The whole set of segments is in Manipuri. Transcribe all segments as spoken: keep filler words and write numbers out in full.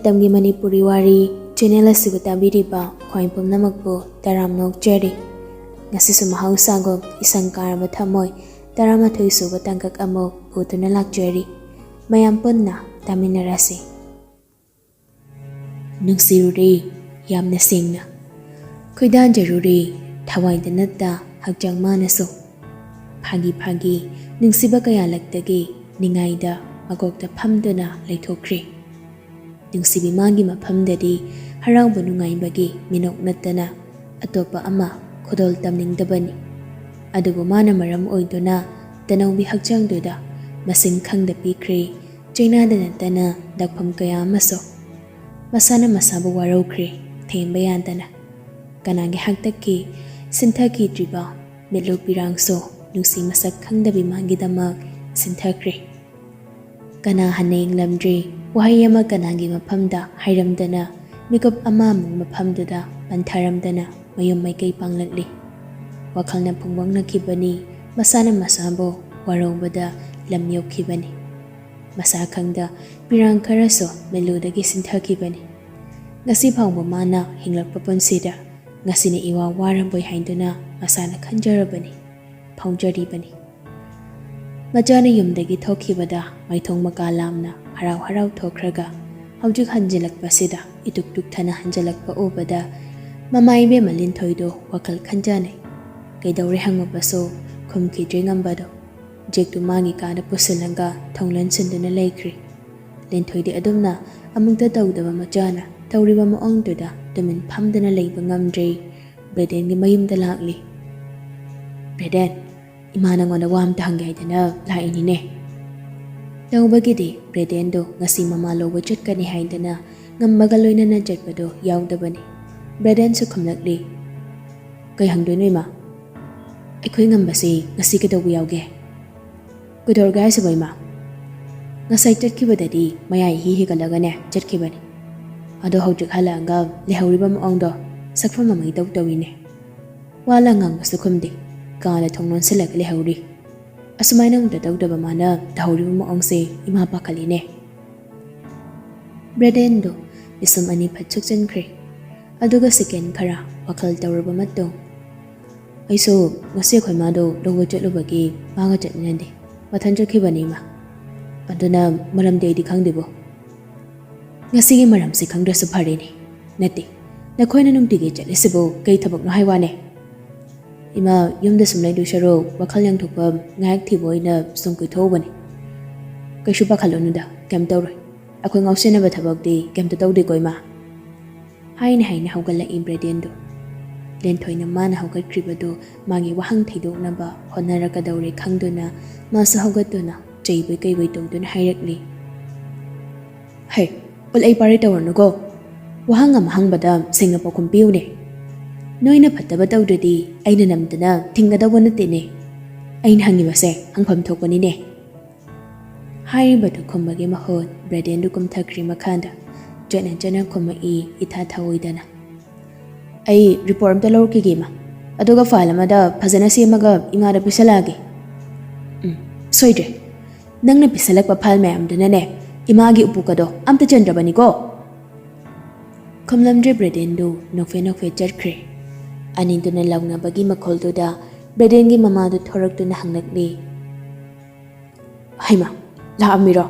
ꯇꯝꯒꯤ ꯃꯅꯤꯄꯨꯔꯤ ꯋꯥꯔꯤ ꯆꯦꯅꯦꯜ ꯑꯁꯤꯕꯨ ꯇꯥꯕꯤꯔꯤꯕ ꯈ꯭ꯋꯥꯏ ꯄꯨꯝꯅꯃꯛꯄꯨ ꯇꯔꯥꯝꯅ ꯑꯣꯛꯆꯔꯤ꯫ ꯉꯁꯤꯁꯨ ꯃꯍꯧꯁꯥꯒꯨꯝ ꯏꯁꯪ ꯀꯥꯔꯕ ꯊꯝꯃꯣꯏ ꯇꯔꯥꯃꯥꯊꯣꯏ ꯁꯨꯕ ꯇꯥꯡꯀꯛ ꯑꯃꯨꯛ ꯄꯨꯗꯨꯅ ꯂꯥꯛꯆꯔꯤ꯫ ꯃꯌꯥꯝ ꯄꯨꯟꯅ ꯇꯥꯃꯤꯟꯅꯔꯁꯤ꯫ ꯅꯨꯡꯁꯤꯔꯨꯔꯦ ꯌꯥꯝꯅ ꯁꯦꯡꯅ, ꯈꯣꯏꯗꯥꯖꯔꯨꯔꯦ ꯊꯋꯥꯏꯗ ꯅꯠꯇ ꯍꯛꯆꯥꯡ ꯃꯥꯅꯁꯨ꯫ ꯐꯥꯒꯤ ꯐꯥꯒꯤ ꯅꯨꯡꯁꯤꯕ ꯀꯌꯥꯂꯛꯇꯒꯤ ꯅꯤꯡꯉꯥꯏꯗ ꯃꯀꯣꯛꯇ ꯐꯝꯗꯨꯅ ꯂꯩꯊꯣꯛꯈ꯭ꯔꯦ꯫ ꯅꯨꯡꯁꯤꯕꯤ ꯃꯥꯒꯤ ꯃꯐꯝꯗꯗꯤ ꯍꯔꯥꯎꯕ ꯅꯨꯡꯉꯥꯏꯕꯒꯤ ꯃꯤꯅꯣꯛ ꯅꯠꯇꯅ ꯑꯇꯣꯞꯄ ꯑꯃ ꯈꯨꯗꯣꯜ ꯇꯝꯅꯤꯡꯗꯕꯅꯤ꯫ ꯑꯗꯨꯕꯨ ꯃꯥꯅ ꯃꯔꯝ ꯑꯣꯏꯗꯨꯅ ꯇꯅꯧꯕꯤ ꯍꯛꯆꯥꯡꯗꯨꯗ ꯃꯁꯤꯡ ꯈꯪꯗ ꯄꯤꯈ꯭ꯔꯦ꯫ ꯆꯩꯅꯥꯗ ꯅꯠꯇꯅ ꯗꯥꯛꯐꯝ ꯀꯌꯥ ꯑꯃꯁꯨ꯫ ꯃꯁꯥꯅ ꯃꯁꯥꯕꯨ ꯋꯥꯔꯧꯈ꯭ꯔꯦ, ꯊꯦꯝꯕ ꯌꯥꯗꯅ꯫ ꯀꯅꯥꯒꯤ ꯍꯥꯛꯇꯛꯀꯤ ꯁꯤꯟꯊꯈꯤꯗ꯭ꯔꯤꯕ ꯃꯤꯠꯂꯨ ꯄꯤꯔꯥꯡꯁꯨ ꯅꯨꯡꯁꯤ ꯃꯁꯛ ꯈꯪꯗꯕꯤ ꯃꯥꯒꯤꯗꯃꯛ ꯁꯤꯟꯊꯈ꯭ꯔꯦ꯫ ꯀꯅꯥ ꯍꯟꯅ ꯌꯦꯡꯂꯝꯗ꯭ꯔꯤ, ꯋꯥꯍꯩ ꯑꯃ ꯀꯅꯥꯒꯤ ꯃꯐꯝꯗ ꯍꯥꯏꯔꯝꯗꯅ, ꯃꯤꯀꯨꯞ ꯑꯃꯃꯨꯛ ꯃꯐꯝꯗꯨꯗ ꯄꯟꯊꯔꯝꯗꯅ ꯃꯌꯨꯝ ꯃꯥꯏꯀꯩ ꯄꯥꯡꯂꯛꯂꯤ꯫ ꯋꯥꯈꯜꯅ ꯐꯨꯡꯕꯪꯅꯈꯤꯕꯅꯤ, ꯃꯁꯥꯅ ꯃꯁꯥꯕꯨ ꯋꯥꯔꯧꯕꯗ ꯂꯝ ꯌꯧꯈꯤꯕꯅꯤ꯫ ꯃꯁꯥ ꯈꯪꯗ ꯄꯤꯔꯥꯡ ꯈꯔꯁꯨ ꯃꯤꯠꯂꯨꯗꯒꯤ ꯁꯤꯟꯊꯈꯤꯕꯅꯤ꯫ ꯉꯁꯤ ꯐꯥꯎꯕ ꯃꯥꯅ ꯍꯤꯡꯂꯛꯄ ꯄꯨꯟꯁꯤꯗ ꯉꯁꯤꯅ ꯏꯋꯥ ꯋꯥꯔꯕꯣꯏ ꯍꯥꯏꯗꯨꯅ ꯃꯁꯥꯅ ꯈꯟꯖꯔꯕꯅꯤ, ꯐꯥꯎꯖꯔꯤꯕꯅꯤ꯫ ꯃꯆꯥꯅ ꯌꯨꯝꯗꯒꯤ ꯊꯣꯛꯈꯤꯕꯗ ꯃꯥꯏꯊꯣꯡ ꯃꯀꯥ ꯂꯥꯝꯅ ꯍꯔꯥꯎ ꯍꯔꯥꯎ ꯊꯣꯛꯈ꯭ꯔꯒ ꯍꯧꯖꯤꯛ ꯍꯟꯖꯤꯜꯂꯛꯄꯁꯤꯗ ꯏꯇꯨꯛ ꯇꯨꯛꯊꯅ ꯍꯟꯖꯤꯜꯂꯛꯄ ꯎꯕꯗ ꯃꯃꯥ ꯏꯕꯦꯝꯃ ꯂꯤꯟꯊꯣꯏꯗꯣ ꯋꯥꯈꯜ ꯈꯟꯖꯥꯟꯅꯩ꯫ ꯀꯩꯗꯧꯔꯦ ꯍꯪꯉꯨꯕꯁꯨ ꯈꯨꯝꯈꯤꯗ꯭ꯔꯦ ꯉꯝꯕꯗꯣ꯫ ꯖꯦꯛꯇꯨ ꯃꯥꯒꯤ ꯀꯥꯗ ꯄꯨꯁꯤꯜꯂꯒ ꯊꯣꯡ ꯂꯣꯟꯁꯤꯟꯗꯨꯅ ꯂꯩꯈ꯭ꯔꯦ꯫ ꯂꯤꯟꯊꯣꯏꯗꯤ ꯑꯗꯨꯝꯅ ꯑꯃꯨꯛꯇ ꯇꯧꯗꯕ ꯃꯆꯥꯅ ꯇꯧꯔꯤꯕ ꯃꯑꯣꯡꯗꯨꯗ ꯇꯨꯃꯤꯟ ꯐꯝꯗꯨꯅ ꯂꯩꯕ ꯉꯝꯗ꯭ꯔꯦ꯫ ꯕ꯭ꯔꯦꯗꯦꯟꯒꯤ ꯃꯌꯨꯝꯗ ꯂꯥꯛꯂꯤ꯫ "ꯕ꯭ꯔꯦꯗꯦꯟ, ꯏꯃꯥ ꯅꯉꯣꯟꯗ ꯋꯥ ꯑꯝꯇ ꯍꯪꯒꯦ ꯍꯥꯏꯗꯅ ꯂꯥꯛꯏꯅꯤꯅꯦ꯫" ꯇꯧꯕꯒꯤꯗꯤ ꯕ꯭ꯔꯦꯗꯦꯟꯗꯣ ꯉꯁꯤ ꯃꯃꯥ ꯂꯧꯕ ꯆꯠꯀꯅꯤ ꯍꯥꯏꯗꯅ ꯉꯝꯕꯒ ꯂꯣꯏꯅꯅ ꯆꯠꯄꯗꯣ ꯌꯥꯎꯗꯕꯅꯤ꯫ ꯕ꯭ꯔꯦꯗꯦꯟꯁꯨ ꯈꯨꯝꯂꯛꯂꯤ꯫ "ꯀꯩ ꯍꯪꯗꯣꯏꯅꯣ ꯏꯃꯥ? ꯑꯩꯈꯣꯏ ꯉꯝꯕꯁꯤ ꯉꯁꯤ ꯀꯩꯗꯧꯕ ꯌꯥꯎꯒꯦ?" "ꯀꯩꯗꯧꯔꯒꯦ ꯍꯥꯏꯁꯤꯕꯣ ꯏꯃꯥ?" "ꯉꯁꯥꯏ ꯆꯠꯈꯤꯕꯗꯗꯤ ꯃꯌꯥꯏ ꯏꯍꯤ ꯍꯤꯒꯠꯂꯒꯅꯦ ꯆꯠꯈꯤꯕꯅꯤ꯫ ꯑꯗꯣ ꯍꯧꯖꯤꯛ ꯍꯜꯂꯛꯑꯒ ꯂꯩꯍꯧꯔꯤꯕ ꯃꯑꯣꯡꯗꯣ ꯁꯛꯐꯝ ꯑꯃ ꯏꯇꯧ ꯇꯧꯏꯅꯦ꯫ ꯋꯥ ꯂꯥꯡ ꯉꯥꯡꯕꯁꯨ ꯈꯨꯝꯗꯦ꯫ ꯀꯥꯗ ꯊꯣꯡ ꯂꯣꯟꯁꯤꯜꯂꯒ ꯂꯩꯍꯧꯔꯤ꯫ ꯑꯁꯨꯃꯥꯏꯅ ꯑꯃꯨꯛꯇ ꯇꯧꯗꯕ ꯃꯥꯅ ꯇꯧꯍꯧꯔꯤꯕ ꯃꯑꯣꯡꯁꯦ ꯏꯃꯥ ꯄꯥꯈꯠꯂꯤꯅꯦ꯫" ꯕ꯭ꯔꯦꯗꯦꯟꯗꯣ ꯄꯤꯁꯨꯝ ꯑꯅꯤ ꯐꯠ ꯁꯨꯛꯆꯟꯈ꯭ꯔꯦ꯫ ꯑꯗꯨꯒ ꯁꯦꯀꯦꯟ ꯈꯔ ꯋꯥꯈꯜ ꯇꯧꯔꯕ ꯃꯇꯨꯡ, "ꯑꯩꯁꯨ ꯉꯁꯤ ꯑꯩꯈꯣꯏ ꯃꯥꯗꯣ ꯂꯧꯕ ꯆꯠꯂꯨꯕꯒꯤ ꯃꯥꯒ ꯆꯠꯃꯤꯟꯅꯗꯦ꯫ ꯃꯊꯟ ꯆꯠꯈꯤꯕꯅꯤ ꯏꯃꯥ꯫ ꯑꯗꯨꯅ ꯃꯔꯝꯗꯤ ꯑꯩꯗꯤ ꯈꯪꯗꯦꯕꯣ꯫" "ꯉꯁꯤꯒꯤ ꯃꯔꯝꯁꯤ ꯈꯪꯗ꯭ꯔꯁꯨ ꯐꯔꯦꯅꯦ꯫ ꯅꯠꯇꯦ, ꯅꯈꯣꯏꯅ ꯅꯨꯡꯇꯤꯒꯤ ꯆꯠꯂꯤꯁꯤꯕꯨ ꯀꯩ ꯊꯕꯛꯅꯣ ꯍꯥꯏ ꯋꯥꯅꯦ?" "ꯏꯃꯥ, ꯌꯨꯝꯗ ꯁꯨꯝ ꯂꯩꯗꯣꯏ ꯁꯔꯨꯛ ꯋꯥꯈꯜ ꯌꯥꯡꯊꯣꯛꯄ ꯉꯥꯏꯍꯥꯛ ꯊꯤꯕ ꯑꯣꯏꯅ ꯁꯨꯝ ꯀꯣꯏꯊꯣꯛꯎꯕꯅꯤ꯫ ꯀꯩꯁꯨ ꯄꯥꯈꯠꯂꯨꯅꯨꯗ, ꯀꯩꯝ ꯇꯧꯔꯣꯏ꯫ ꯑꯩꯈꯣꯏ ꯉꯥꯎꯁꯤꯟꯅꯕ ꯊꯕꯛꯇꯤ ꯀꯩꯝꯇ ꯇꯧꯗꯦꯀꯣ ꯏꯃꯥ?" ꯍꯥꯏꯅ ꯍꯥꯏꯅ ꯍꯧꯒꯠꯂꯛꯏ ꯕ꯭ꯔꯦꯗꯦꯟꯗꯣ꯫ ꯂꯦꯟꯊꯣꯏꯅ ꯃꯥꯅ ꯍꯧꯒꯠꯈ꯭ꯔꯤꯕꯗꯨ ꯃꯥꯒꯤ ꯋꯥꯍꯪ ꯊꯩꯗꯣꯛꯅꯕ ꯍꯣꯠꯅꯔꯛꯀꯗꯧꯔꯦ ꯈꯪꯗꯨꯅ ꯃꯥꯁꯨ ꯍꯧꯒꯠꯇꯨꯅ ꯆꯩꯕꯣꯏ ꯀꯩꯕꯣꯏ ꯇꯧꯗꯨꯅ ꯍꯥꯏꯔꯛꯂꯤ꯫ "ꯍꯩ, ꯎꯠꯂꯩ ꯄꯥꯔꯩ ꯇꯧꯔꯅꯨꯀꯣ꯫ ꯋꯥꯍꯪ ꯑꯃ ꯍꯪꯕꯗ ꯁꯦꯡꯅ ꯄꯥꯎꯈꯨꯝ ꯄꯤꯌꯨꯅꯦ꯫ ꯅꯣꯏꯅ ꯐꯠꯇꯕ ꯇꯧꯗ꯭ꯔꯗꯤ ꯑꯩꯅ ꯅꯝꯗꯅ ꯊꯤꯡꯒꯗꯧꯕ ꯅꯠꯇꯦꯅꯦ꯫ ꯑꯩꯅ ꯍꯪꯉꯤꯕꯁꯦ ꯍꯪꯐꯝ ꯊꯣꯛꯄꯅꯤꯅꯦ꯫" ꯍꯥꯏꯔꯤꯕꯗꯨ ꯈꯨꯝꯕꯒꯤ ꯃꯍꯨꯠ ꯕ꯭ꯔꯦꯗꯦꯟꯗꯨ ꯀꯨꯝꯊꯈ꯭ꯔꯤ ꯃꯈꯥꯗ꯫ ꯆꯠꯅ ꯆꯠꯅ ꯈꯨꯝꯃꯛꯏ ꯏꯊꯥ ꯊꯥꯑꯣꯏꯗꯅ꯫ "ꯑꯩ ꯔꯤꯄꯣꯔꯠ ꯑꯝꯇ ꯂꯧꯔꯛꯈꯤꯒꯦ ꯏꯃꯥ, ꯑꯗꯨꯒ ꯐꯥꯏꯜ ꯑꯃꯗ ꯐꯖꯅ ꯁꯦꯝꯃꯒ ꯏꯃꯥꯗ ꯄꯤꯁꯜꯂꯛꯑꯒꯦ꯫" "ꯎꯝ, ꯁꯣꯏꯗ꯭ꯔꯦ꯫ ꯅꯪꯅ ꯄꯤꯁꯜꯂꯛꯄ ꯐꯥꯏꯜ ꯃꯌꯥꯝꯗꯨꯅꯅꯦ ꯏꯃꯥꯒꯤ ꯎꯄꯨꯀꯗꯣ ꯑꯝꯇ ꯆꯟꯗ꯭ꯔꯕꯅꯤꯀꯣ꯫" ꯈꯨꯝꯂꯝꯗ꯭ꯔꯦ ꯕ꯭ꯔꯦꯗꯦꯟꯗꯨ ꯅꯣꯛꯐꯦ ꯅꯣꯛꯐꯦ ꯆꯠꯈ꯭ꯔꯦ꯫ ꯑꯅꯤꯗꯨꯅ ꯂꯥꯎꯅꯕꯒꯤ ꯃꯈꯣꯜꯗꯨꯗ ꯕ꯭ꯔꯦꯗꯦꯟꯒꯤ ꯃꯃꯥꯗꯨ ꯊꯣꯔꯛꯇꯨꯅ ꯍꯪꯂꯛꯂꯤ꯫ "ꯍꯩꯃꯥ, ꯂꯥꯛꯑꯝꯃꯤꯔꯣ?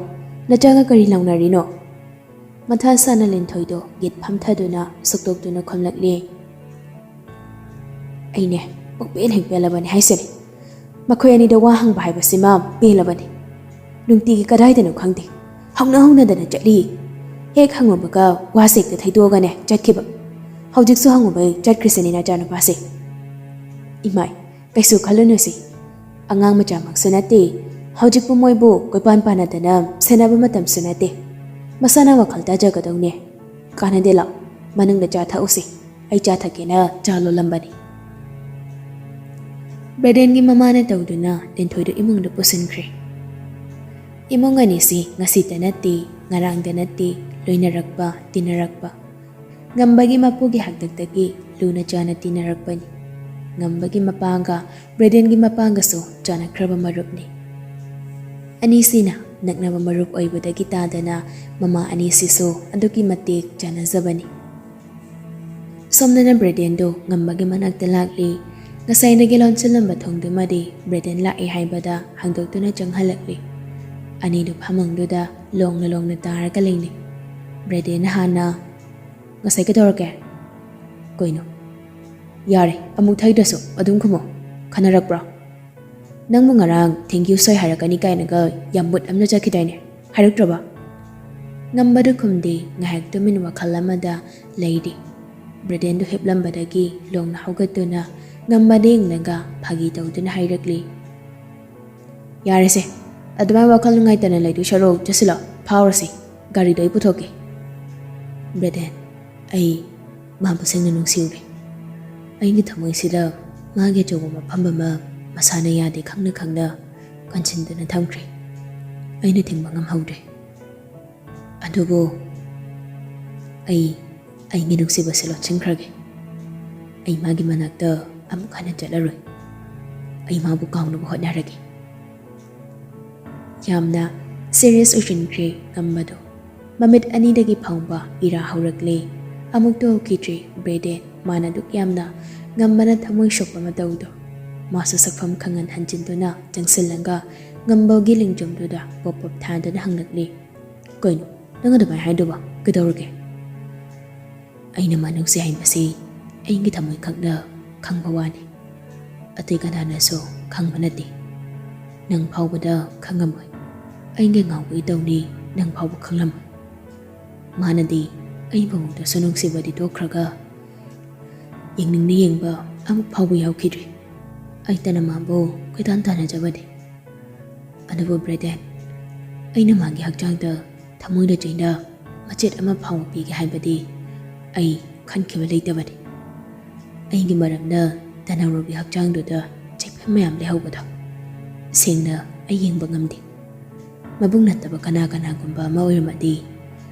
ꯅꯆꯥꯒ ꯀꯔꯤ ꯂꯥꯎꯅꯔꯤꯅꯣ?" ꯃꯊꯥ ꯁꯥꯅ ꯂꯦꯟꯊꯣꯏꯗꯣ ꯌꯦꯠ ꯐꯝꯊꯗꯨꯅ ꯁꯨꯛꯇꯣꯛꯇꯨꯅ ꯈꯨꯝꯂꯛꯂꯤ꯫ "ꯑꯩꯅꯦ, ꯄꯨꯛꯄꯦꯟ ꯍꯦꯛ ꯄꯦꯜꯂꯕꯅꯦ ꯍꯥꯏꯁꯤꯅꯦ꯫ ꯃꯈꯣꯏ ꯑꯅꯤꯗ ꯋꯥ ꯍꯪꯕ ꯍꯥꯏꯕꯁꯤꯃ ꯄꯦꯜꯂꯕꯅꯦ꯫ ꯅꯨꯡꯇꯤꯒꯤ ꯀꯗꯥꯏꯗꯅꯣ ꯈꯪꯗꯦ, ꯍꯧꯅ ꯍꯧꯅꯗꯅ ꯆꯠꯂꯤ꯫ ꯍꯦꯛ ꯍꯪꯉꯨꯕꯒ ꯋꯥꯁꯦ ꯍꯦꯛꯇ ꯊꯩꯗꯣꯛꯑꯒꯅꯦ ꯆꯠꯈꯤꯕ꯫ ꯍꯧꯖꯤꯛꯁꯨ ꯍꯪꯉꯨꯕꯩ ꯆꯠꯈ꯭ꯔꯤꯁꯤꯅꯤ ꯅꯆꯥꯅꯨꯄꯥꯁꯦ꯫" "ꯏꯃꯥꯏ, ꯀꯩꯁꯨ ꯈꯜꯂꯨꯅꯨꯁꯤ꯫ ꯑꯉꯥꯡ ꯃꯆꯥꯃꯛꯁꯨ ꯅꯠꯇꯦ꯫ ꯍꯧꯖꯤꯛꯄꯨ ꯃꯣꯏꯕꯨ ꯀꯣꯏꯄꯥꯟ ꯄꯥꯟꯅꯗꯅ ꯁꯦꯟꯅꯕ ꯃꯇꯝꯁꯨ ꯅꯠꯇꯦ꯫ ꯃꯁꯥꯅ ꯋꯥꯈꯜ ꯇꯥꯖꯒꯗꯧꯅꯦ꯫ ꯀꯥꯟꯅꯗꯦ, ꯂꯥꯛ, ꯃꯅꯨꯡꯗ ꯆꯥ ꯊꯛꯎꯁꯤ꯫ ꯑꯩ ꯆꯥ ꯊꯛꯀꯦꯅ ꯆꯥ ꯂꯣꯜꯂꯝꯕꯅꯤ꯫" ꯕ꯭ꯔꯦꯗꯦꯟꯒꯤ ꯃꯃꯥꯅ ꯇꯧꯗꯨꯅ ꯂꯦꯟꯊꯣꯏꯗꯨ ꯏꯃꯨꯡꯗ ꯄꯨꯁꯤꯟꯈ꯭ꯔꯦ꯫ ꯏꯃꯨꯡ ꯑꯅꯤꯁꯤ ꯉꯁꯤꯇ ꯅꯠꯇꯦ, ꯉꯔꯥꯡꯗ ꯅꯠꯇꯦ, ꯂꯣꯏꯅꯔꯛꯄ, ꯇꯤꯟꯅꯔꯛꯄ꯫ ꯉꯝꯕꯒꯤ ꯃꯄꯨꯒꯤ ꯍꯥꯛꯇꯛꯇꯒꯤ ꯂꯨꯅ ꯆꯥꯅ ꯇꯤꯟꯅꯔꯛꯄꯅꯤ꯫ ꯉꯝꯕꯒꯤ ꯃꯄꯥꯒ ꯕ꯭ꯔꯦꯗꯦꯟꯒꯤ ꯃꯄꯥꯒꯁꯨ ꯆꯥꯟꯅꯈ꯭ꯔꯕ ꯃꯔꯨꯞꯅꯤ꯫ ꯑꯅꯤꯁꯤꯅ ꯅꯛꯅꯕ ꯃꯔꯨꯞ ꯑꯣꯏꯕꯗꯒꯤ ꯇꯥꯗꯅ ꯃꯃꯥ ꯑꯅꯤꯁꯤꯁꯨ ꯑꯗꯨꯛꯀꯤ ꯃꯇꯤꯛ ꯆꯥꯟꯅꯖꯕꯅꯤ꯫ ꯁꯣꯝꯗꯅ ꯕ꯭ꯔꯦꯗꯦꯟꯗꯣ ꯉꯝꯕꯒꯤ ꯃꯅꯥꯛꯇ ꯂꯥꯛꯂꯤ꯫ ꯉꯁꯥꯏꯗꯒꯤ ꯂꯣꯟꯁꯤꯜꯂꯝꯕ ꯊꯣꯡꯗꯨꯃꯗꯤ ꯕ꯭ꯔꯦꯗꯦꯟ ꯂꯥꯛꯑꯦ ꯍꯥꯏꯕꯗ ꯍꯥꯡꯗꯣꯛꯇꯨꯅ ꯆꯪꯍꯜꯂꯛꯂꯤ꯫ ꯑꯅꯤꯗꯨ ꯐꯃꯨꯡꯗꯨꯗ ꯂꯣꯡꯅ ꯂꯣꯡꯅ ꯇꯥꯔꯒ ꯂꯩꯅꯩ꯫ ꯕ꯭ꯔꯦꯗꯦꯟꯅ ꯍꯥꯟꯅ, "ꯉꯁꯥꯏ ꯀꯩꯗꯧꯔꯒꯦ?" "ꯀꯩꯅꯣ?" "ꯌꯥꯔꯦ, ꯑꯃꯨꯛ ꯊꯩꯗ꯭ꯔꯁꯨ ꯑꯗꯨꯝ ꯈꯨꯝꯃꯣ꯫ ꯈꯟꯅꯔꯛꯄ꯭ꯔꯣ? ꯅꯪꯕꯨ ꯉꯔꯥꯡ thank you ꯁꯣꯏ ꯍꯥꯏꯔꯛꯀꯅꯤ ꯀꯥꯏꯅꯒ ꯌꯥꯝ ꯃꯨꯠ ꯑꯃꯅ ꯆꯠꯈꯤꯗꯥꯏꯅꯦ? ꯍꯥꯏꯔꯛꯇ꯭ꯔꯕ?" ꯉꯝꯕꯗꯨ ꯈꯨꯝꯗꯦ꯫ ꯉꯥꯏꯍꯥꯛ ꯇꯨꯃꯤꯟ ꯋꯥꯈꯜ ꯑꯃꯗ ꯂꯩꯔꯤ꯫ ꯕ꯭ꯔꯦꯗꯦꯟꯗꯨ ꯍꯤꯞꯂꯝꯕꯗꯒꯤ ꯂꯣꯡꯅ ꯍꯧꯒꯠꯇꯨꯅ ꯉꯝꯕꯗ ꯌꯦꯡꯂꯒ ꯐꯥꯒꯤ ꯇꯧꯗꯨꯅ ꯍꯥꯏꯔꯛꯂꯤ, "ꯌꯥꯔꯦꯁꯦ, ꯑꯗꯨꯃꯥꯏꯅ ꯋꯥꯈꯜ ꯅꯨꯡꯉꯥꯏꯇꯅ ꯂꯩꯗꯣꯏ ꯁꯔꯨꯛ ꯆꯠꯁꯤꯜꯂꯣ, ꯐꯥꯎꯔꯁꯤ, ꯒꯥꯔꯤꯗꯣ ꯑꯩ ꯄꯨꯊꯣꯛꯀꯦ꯫" ꯕ꯭ꯔꯦꯗꯦꯟ, ꯑꯩ ꯃꯥꯕꯨ ꯁꯦꯡꯅ ꯅꯨꯡꯁꯤꯔꯨꯔꯦ꯫ ꯑꯩꯒꯤ ꯊꯃꯣꯏꯁꯤꯗ ꯃꯥꯒꯤ ꯑꯆꯧꯕ ꯃꯐꯝ ꯑꯃ ꯃꯁꯥꯅ ꯌꯥꯗꯦ ꯈꯪꯅ ꯈꯪꯅ ꯀꯟꯁꯤꯟꯗꯨꯅ ꯊꯝꯈ꯭ꯔꯦ꯫ ꯑꯩꯅ ꯊꯤꯡꯕ ꯉꯝꯍꯧꯗ꯭ꯔꯦ꯫ ꯑꯗꯨꯕꯨ ꯑꯩ ꯑꯩꯒꯤ ꯅꯨꯡꯁꯤꯕꯁꯦ ꯂꯣꯠꯁꯤꯟꯈ꯭ꯔꯒꯦ꯫ ꯑꯩ ꯃꯥꯒꯤ ꯃꯅꯥꯛꯇ ꯑꯃꯨꯛ ꯍꯟꯅ ꯆꯠꯂꯔꯣꯏ꯫ ꯑꯩ ꯃꯥꯕꯨ ꯀꯥꯎꯅꯕ ꯍꯣꯠꯅꯔꯒꯦ꯫ ꯌꯥꯝꯅ serious ꯑꯣꯏꯁꯤꯟꯈ꯭ꯔꯦ ꯉꯝꯕꯗꯣ꯫ ꯃꯃꯤꯠ ꯑꯅꯤꯗꯒꯤ ꯐꯥꯎꯕ ꯏꯔꯥ ꯍꯧꯔꯛꯂꯦ꯫ ꯑꯃꯨꯛꯇ ꯎꯈꯤꯗ꯭ꯔꯤ ꯕ꯭ꯔꯦꯗꯦꯟ ꯃꯥꯅ ꯑꯗꯨꯛ ꯌꯥꯝꯅ ꯉꯝꯕꯅ ꯊꯃꯣꯏ ꯁꯣꯛꯄ ꯃꯇꯧꯗꯣ꯫ ꯃꯥꯁꯨ ꯁꯛꯐꯝ ꯈꯪꯍꯟ ꯍꯟꯖꯤꯟꯗꯨꯅ ꯆꯪꯁꯤꯜꯂꯒ ꯉꯝꯕꯒꯤ ꯂꯦꯡꯖꯨꯝꯗꯨꯗ ꯄꯣꯞ ꯄꯣꯞ ꯊꯥꯗꯨꯅ ꯍꯪꯂꯛꯂꯤ, "ꯀꯩꯅꯣ ꯅꯪ ꯑꯗꯨꯃꯥꯏꯅ ꯍꯥꯏꯗꯨꯕ? ꯀꯩꯗꯧꯔꯒꯦ?" "ꯑꯩꯅ ꯃꯥ ꯅꯨꯡꯁꯤ ꯍꯥꯏꯕꯁꯤ ꯑꯩꯒꯤ ꯊꯃꯣꯏ ꯈꯛꯅ ꯈꯪꯕ ꯋꯥꯅꯤ꯫ ꯑꯇꯩ ꯀꯅꯥꯅꯁꯨ ꯈꯪꯕ ꯅꯠꯇꯦ꯫ ꯅꯪ ꯐꯥꯎꯕꯗ ꯈꯪꯉꯝꯃꯣꯏ꯫ ꯑꯩꯒꯤ ꯉꯥꯎꯕ ꯏꯇꯧꯅꯤ, ꯅꯪ ꯐꯥꯎꯕ ꯈꯪꯂꯝꯃꯣꯏ꯫ ꯃꯥꯅꯗꯤ ꯑꯩ ꯐꯥꯎꯕꯗꯁꯨ ꯅꯨꯡꯁꯤꯕꯗꯤ ꯇꯣꯛꯈ꯭ꯔꯒ ꯌꯦꯡꯅꯤꯡꯅ ꯌꯦꯡꯕ ꯑꯃꯨꯛ ꯐꯥꯎꯕ ꯌꯥꯎꯈꯤꯗ꯭ꯔꯤ꯫ ꯑꯩꯇꯅ ꯃꯥꯕꯨ ꯀꯣꯏꯇꯥꯟ ꯇꯥꯟꯅꯖꯕꯅꯤ꯫ ꯑꯗꯨꯕꯨ ꯕ꯭ꯔꯦꯗꯦꯟ, ꯑꯩꯅ ꯃꯥꯒꯤ ꯍꯛꯆꯥꯡꯗ ꯊꯃꯣꯏꯗ ꯆꯩꯅ ꯃꯆꯦꯠ ꯑꯃ ꯐꯥꯎꯕ ꯄꯤꯒꯦ ꯍꯥꯏꯕꯗꯤ ꯑꯩ ꯈꯟꯈꯤꯕ ꯂꯩꯇꯕꯅꯤ꯫ ꯑꯩꯒꯤ ꯃꯔꯝꯅ ꯇꯅꯧꯔꯨꯕꯤ ꯍꯛꯆꯥꯡꯗꯨꯗ ꯆꯩꯐꯝ ꯃꯌꯥꯝ ꯂꯩꯍꯧꯕꯗꯣ ꯁꯦꯡꯅ ꯑꯩ ꯌꯦꯡꯕ ꯉꯝꯗꯦ꯫ ꯃꯕꯨꯡ ꯅꯠꯇꯕ ꯀꯅꯥ ꯀꯅꯥꯒꯨꯝꯕ ꯑꯃ ꯑꯣꯏꯔꯝꯃꯗꯤ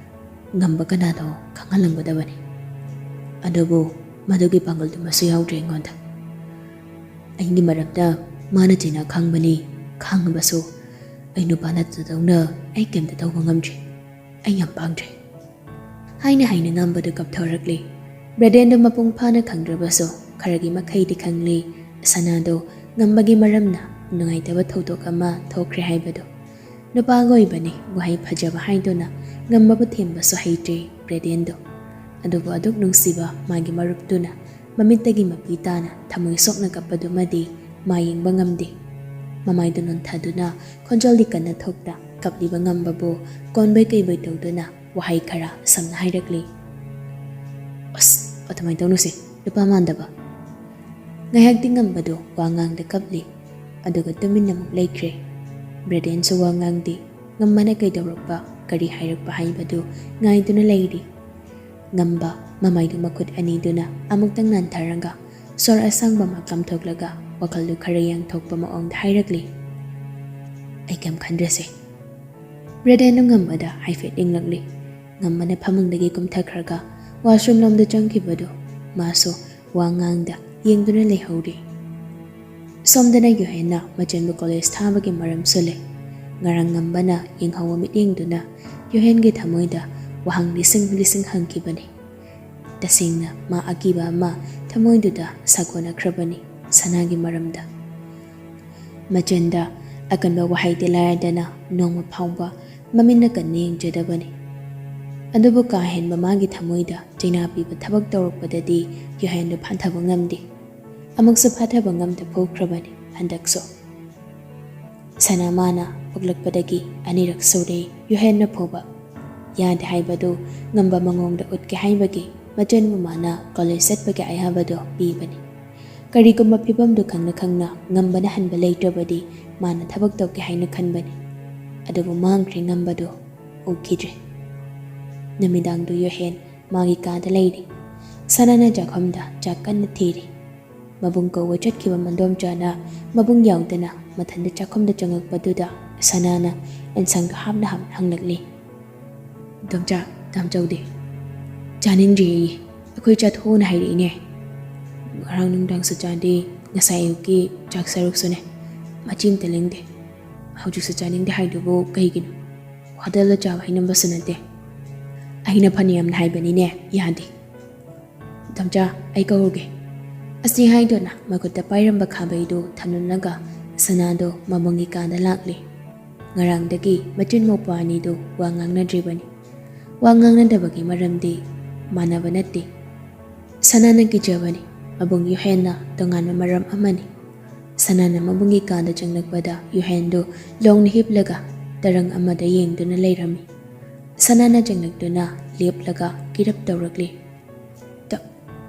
ꯉꯝꯕ ꯀꯅꯥꯅꯣ ꯈꯪꯍꯜꯂꯝꯒꯗꯕꯅꯤ꯫ ꯑꯗꯨꯕꯨ ꯃꯗꯨꯒꯤ ꯄꯥꯡꯒꯜꯗꯨꯃꯁꯨ ꯌꯥꯎꯗ꯭ꯔꯦ ꯑꯩꯉꯣꯟꯗ꯫ ꯑꯩꯒꯤ ꯃꯔꯝꯗ ꯃꯥꯅ ꯆꯩꯅ ꯈꯪꯕꯅꯤ, ꯈꯪꯉꯕꯁꯨ "ꯑꯩ ꯅꯨꯄꯥ ꯅꯠꯇꯗꯧꯅ ꯑꯩ ꯀꯩꯝꯇ ꯇꯧꯕ ꯉꯝꯗ꯭ꯔꯦ꯫ ꯑꯩ ꯌꯥꯝ ꯄꯥꯡꯗ꯭ꯔꯦ" ꯍꯥꯏꯅ ꯍꯥꯏꯅ ꯉꯝꯕꯗꯨ ꯀꯞꯊꯣꯔꯛꯂꯤ꯫ ꯕ꯭ꯔꯦꯗꯦꯟꯗꯨ ꯃꯄꯨꯡ ꯐꯥꯅ ꯈꯪꯗ꯭ꯔꯕꯁꯨ ꯈꯔꯒꯤ ꯃꯈꯩꯗꯤ ꯈꯪꯂꯤ꯫ ꯁꯅꯥꯗꯣ ꯉꯝꯕꯒꯤ ꯃꯔꯝꯅ ꯅꯨꯡꯉꯥꯏꯇꯕ ꯊꯧꯗꯣꯛ ꯑꯃ ꯊꯣꯛꯈ꯭ꯔꯦ ꯍꯥꯏꯕꯗꯨ꯫ ꯅꯨꯄꯥꯒ ꯑꯣꯏꯕꯅꯤ, ꯋꯥꯍꯩ ꯐꯖꯕ ꯍꯥꯏꯗꯨꯅ ꯉꯝꯕꯕꯨ ꯊꯦꯝꯕꯁꯨ ꯍꯩꯇ꯭ꯔꯦ ꯕ꯭ꯔꯦꯗꯦꯟꯗꯣ꯫ ꯑꯗꯨꯕꯨ ꯑꯗꯨꯛ ꯅꯨꯡꯁꯤꯕ ꯃꯥꯒꯤ ꯃꯔꯨꯞꯇꯨꯅ ꯃꯃꯤꯠꯇꯒꯤ ꯃꯄꯤ ꯇꯥꯅ ꯊꯃꯣꯏ ꯁꯣꯛꯅ ꯀꯞꯄꯗꯨꯃꯗꯤ ꯃꯥ ꯌꯦꯡꯕ ꯉꯝꯗꯦ꯫ ꯃꯃꯥꯏꯗꯨ ꯅꯣꯟꯊꯗꯨꯅ, ꯈꯣꯟꯖꯦꯜꯗꯤ ꯀꯟꯅ ꯊꯣꯛꯇ ꯀꯞꯂꯤꯕ ꯉꯝꯕꯕꯨ ꯀꯣꯟꯕꯩ ꯀꯩꯕꯩ ꯇꯧꯗꯨꯅ ꯋꯥꯍꯩ ꯈꯔ ꯁꯝꯅ ꯍꯥꯏꯔꯛꯂꯤ꯫ "ꯑꯁ, ꯑꯗꯨꯃꯥꯏꯅ ꯇꯧꯅꯨꯁꯦ, ꯅꯨꯄꯥ ꯃꯥꯟꯗꯕ"꯫ ꯉꯥꯏꯍꯥꯛꯇꯤ ꯉꯝꯕꯗꯨ ꯋꯥ ꯉꯥꯡꯗ ꯀꯞꯂꯤ, ꯑꯗꯨꯒ ꯇꯨꯃꯤꯟꯅ ꯑꯃꯨꯛ ꯂꯩꯈ꯭ꯔꯦ꯫ ꯕ꯭ꯔꯦꯗꯦꯟꯁꯨ ꯋꯥ ꯉꯥꯡꯗꯦ꯫ ꯉꯝꯕꯅ ꯀꯩꯗꯧꯔꯛꯄ, ꯀꯔꯤ ꯍꯥꯏꯔꯛꯄ ꯍꯥꯏꯕꯗꯨ ꯉꯥꯏꯗꯨꯅ ꯂꯩꯔꯤ꯫ ꯉꯝꯕ ꯃꯃꯥꯏꯗꯨ ꯃꯈꯨꯠ ꯑꯅꯤꯗꯨꯅ ꯑꯃꯨꯛꯇꯪ ꯅꯥꯟꯊꯔꯒ, ꯁꯣꯔ ꯑꯁꯥꯡꯕ ꯑꯃ ꯀꯥꯝꯊꯣꯛꯂꯒ, ꯋꯥꯈꯜꯗꯨ ꯈꯔ ꯌꯥꯡꯊꯣꯛꯄ ꯃꯑꯣꯡꯗ ꯍꯥꯏꯔꯛꯂꯤ꯫ "ꯑꯩ ꯀꯩꯝ ꯈꯟꯗ꯭ꯔꯁꯦ"꯫ ꯕ꯭ꯔꯦꯗꯦꯟꯗꯨ ꯉꯝꯕꯗ ꯍꯥꯏꯐꯦꯠ ꯌꯦꯡꯂꯛꯂꯤ꯫ ꯉꯝꯕꯅ ꯐꯃꯨꯡꯗꯒꯤ ꯀꯨꯝꯊꯈ꯭ꯔꯒ washroom ꯂꯣꯝꯗ ꯆꯪꯈꯤꯕꯗꯨ ꯃꯥꯁꯨ ꯋꯥ ꯉꯥꯡꯗ ꯌꯦꯡꯗꯨꯅ ꯂꯩꯍꯧꯔꯤ꯫ ꯁꯣꯝꯗꯅ ꯌꯨꯍꯦꯟꯅ ꯃꯆꯟꯕꯨ college ꯊꯥꯕꯒꯤ ꯃꯔꯝꯁꯨ ꯂꯩ꯫ ꯉꯔꯥꯡ ꯉꯝꯕꯅ ꯌꯦꯡꯍꯧꯕ ꯃꯤꯠꯌꯦꯡꯗꯨꯅ ꯌꯨꯍꯦꯟꯒꯤ ꯊꯃꯣꯏꯗ ꯋꯥꯍꯪ ꯂꯤꯁꯤꯡ ꯂꯤꯁꯤꯡ ꯍꯪꯈꯤꯕꯅꯤ꯫ ꯇꯁꯦꯡꯅ ꯃꯥ ꯑꯀꯤꯕ ꯑꯃ ꯊꯃꯣꯏꯗꯨꯗ ꯁꯥꯒꯣꯟꯅꯈ꯭ꯔꯕꯅꯤ ꯁꯅꯥꯒꯤ ꯃꯔꯝꯗ꯫ ꯃꯆꯟꯗ ꯑꯀꯟꯕ ꯋꯥꯍꯩꯗꯤ ꯂꯥꯏꯔꯗꯅ ꯅꯣꯡꯃ ꯐꯥꯎꯕ ꯃꯃꯤꯠꯅ ꯀꯟꯅ ꯌꯦꯡꯖꯗꯕꯅꯤ꯫ ꯑꯗꯨꯕꯨ ꯀꯥ ꯍꯦꯟꯕ ꯃꯥꯒꯤ ꯊꯃꯣꯏꯗ ꯆꯩꯅꯥ ꯄꯤꯕ ꯊꯕꯛ ꯇꯧꯔꯛꯄꯗꯗꯤ ꯌꯨꯍꯦꯟꯗꯨ ꯐꯥꯊꯕ ꯉꯝꯗꯦ꯫ ꯑꯃꯨꯛꯁꯨ ꯐꯥꯊꯕ ꯉꯝꯗ ꯐꯨꯈ꯭ꯔꯕꯅꯤ ꯍꯟꯗꯛꯁꯨ꯫ ꯁꯅꯥ ꯃꯥꯅ ꯄꯣꯛꯂꯛꯄꯗꯒꯤ ꯑꯅꯤꯔꯛ ꯁꯨꯔꯦ ꯌꯨꯍꯦꯟꯅ ꯐꯨꯕ꯫ ꯌꯥꯗꯦ ꯍꯥꯏꯕꯗꯨ ꯉꯝꯕ ꯃꯉꯣꯡꯗ ꯎꯠꯀꯦ ꯍꯥꯏꯕꯒꯤ ꯃꯆꯟꯕꯨ ꯃꯥꯅ college ꯆꯠꯄꯒꯤ ꯑꯌꯥꯕꯗꯨ ꯄꯤꯕꯅꯤ꯫ ꯀꯔꯤꯒꯨꯝꯕ ꯐꯤꯕꯝꯗꯨ ꯈꯪꯅ ꯈꯪꯅ ꯉꯝꯕꯅ ꯍꯟꯕ ꯂꯩꯇ꯭ꯔꯕꯗꯤ ꯃꯥꯅ ꯊꯕꯛ ꯇꯧꯒꯦ ꯍꯥꯏꯅ ꯈꯟꯕꯅꯤ꯫ ꯑꯗꯨꯕꯨ ꯃꯥꯡꯈ꯭ꯔꯦ ꯉꯝꯕꯗꯨ ꯎꯈꯤꯗ꯭ꯔꯦ꯫ ꯅꯨꯃꯤꯗꯥꯡꯗꯨ ꯌꯨꯍꯦꯟ ꯃꯥꯒꯤ ꯀꯥꯗ ꯂꯩꯔꯤ꯫ ꯁꯅꯥꯅ ꯆꯥꯛꯈꯨꯝꯗ ꯆꯥꯛ ꯀꯟꯅ ꯊꯤꯔꯤ꯫ ꯃꯕꯨꯡ ꯀꯧꯕ ꯆꯠꯈꯤꯕ ꯃꯟꯗꯣꯝꯆꯥꯅ ꯃꯕꯨꯡ ꯌꯥꯎꯗꯅ ꯃꯊꯟꯇ ꯆꯥꯛꯈꯨꯝꯗ ꯆꯪꯉꯛꯄꯗꯨꯗ ꯁꯅꯥꯅ ꯑꯦꯟꯁꯥꯡꯗꯨ ꯍꯥꯞꯅ ꯍꯥꯞꯅ ꯍꯪꯂꯛꯂꯤ꯫ "ꯏꯗꯣꯝꯆꯥ, ꯇꯥꯝꯆꯧꯗꯤ ꯆꯥꯅꯤꯡꯗ꯭ꯔꯤꯌꯦ꯫ ꯑꯩꯈꯣꯏ ꯆꯥꯊꯣꯛꯎꯅ ꯍꯥꯏꯔꯛꯏꯅꯦ꯫ ꯉꯔꯥꯡ ꯅꯨꯡꯗꯥꯡꯁꯨ ꯆꯥꯗꯦ, ꯉꯁꯥꯏ ꯑꯌꯨꯛꯀꯤ ꯆꯥꯛ ꯁꯔꯨꯛꯁꯨꯅꯦ, ꯃꯆꯤ ꯑꯃꯇ ꯂꯦꯡꯗꯦ"꯫ ꯍꯧꯖꯤꯛꯁꯨ ꯆꯥꯅꯤꯡꯗꯦ ꯍꯥꯏꯗꯨꯕꯨ ꯀꯩꯒꯤꯅꯣ? ꯍꯣꯇꯦꯜꯗ ꯆꯥꯕ ꯍꯩꯅꯝꯕꯁꯨ ꯅꯠꯇꯦ꯫ ꯑꯩꯅ ꯐꯅꯌꯥꯝꯅ ꯍꯥꯏꯕꯅꯤꯅꯦ, ꯌꯥꯗꯦ꯫ ꯇꯝꯆꯥ, ꯑꯩ ꯀꯧꯔꯨꯒꯦ꯫ ꯑꯁꯤ ꯍꯥꯏꯗꯨꯅ ꯃꯈꯨꯠꯇ ꯄꯥꯏꯔꯝꯕ ꯈꯥꯕꯩꯗꯨ ꯊꯝꯂꯝꯂꯒ ꯁꯅꯥꯗꯣ ꯃꯕꯨꯡꯒꯤ ꯀꯥꯗ ꯂꯥꯛꯂꯦ꯫ ꯉꯔꯥꯡꯗꯒꯤ ꯃꯆꯤꯟ ꯃꯧꯄ꯭ꯋꯥ ꯑꯅꯤꯗꯨ ꯋꯥ ꯉꯥꯡꯅꯗ꯭ꯔꯤꯕꯅꯤ꯫ ꯋꯥ ꯉꯥꯡꯅꯗꯕꯒꯤ ꯃꯔꯝꯗꯤ ꯃꯥꯟꯅꯕ ꯅꯠꯇꯦ꯫ ꯁꯅꯥꯅ ꯀꯤꯖꯕꯅꯤ꯫ ꯃꯕꯨꯡ ꯌꯨꯍꯦꯟꯅ ꯇꯣꯉꯥꯟꯕ ꯃꯔꯝ ꯑꯃꯅꯤ꯫ ꯁꯅꯥꯅ ꯃꯕꯨꯡꯒꯤ ꯀꯥꯗ ꯆꯪꯂꯛꯄꯗ ꯌꯨꯍꯦꯟꯗꯨ ꯂꯣꯡꯅ ꯍꯤꯞꯂꯒ ꯇꯔꯪ ꯑꯃꯗ ꯌꯦꯡꯗꯨꯅ ꯂꯩꯔꯝꯃꯤ꯫ ꯁꯅꯥꯅ ꯆꯪꯂꯛꯇꯨꯅ ꯂꯦꯞꯂꯒ ꯀꯤꯔꯞ ꯇꯧꯔꯛꯂꯤ꯫ "ꯇ-,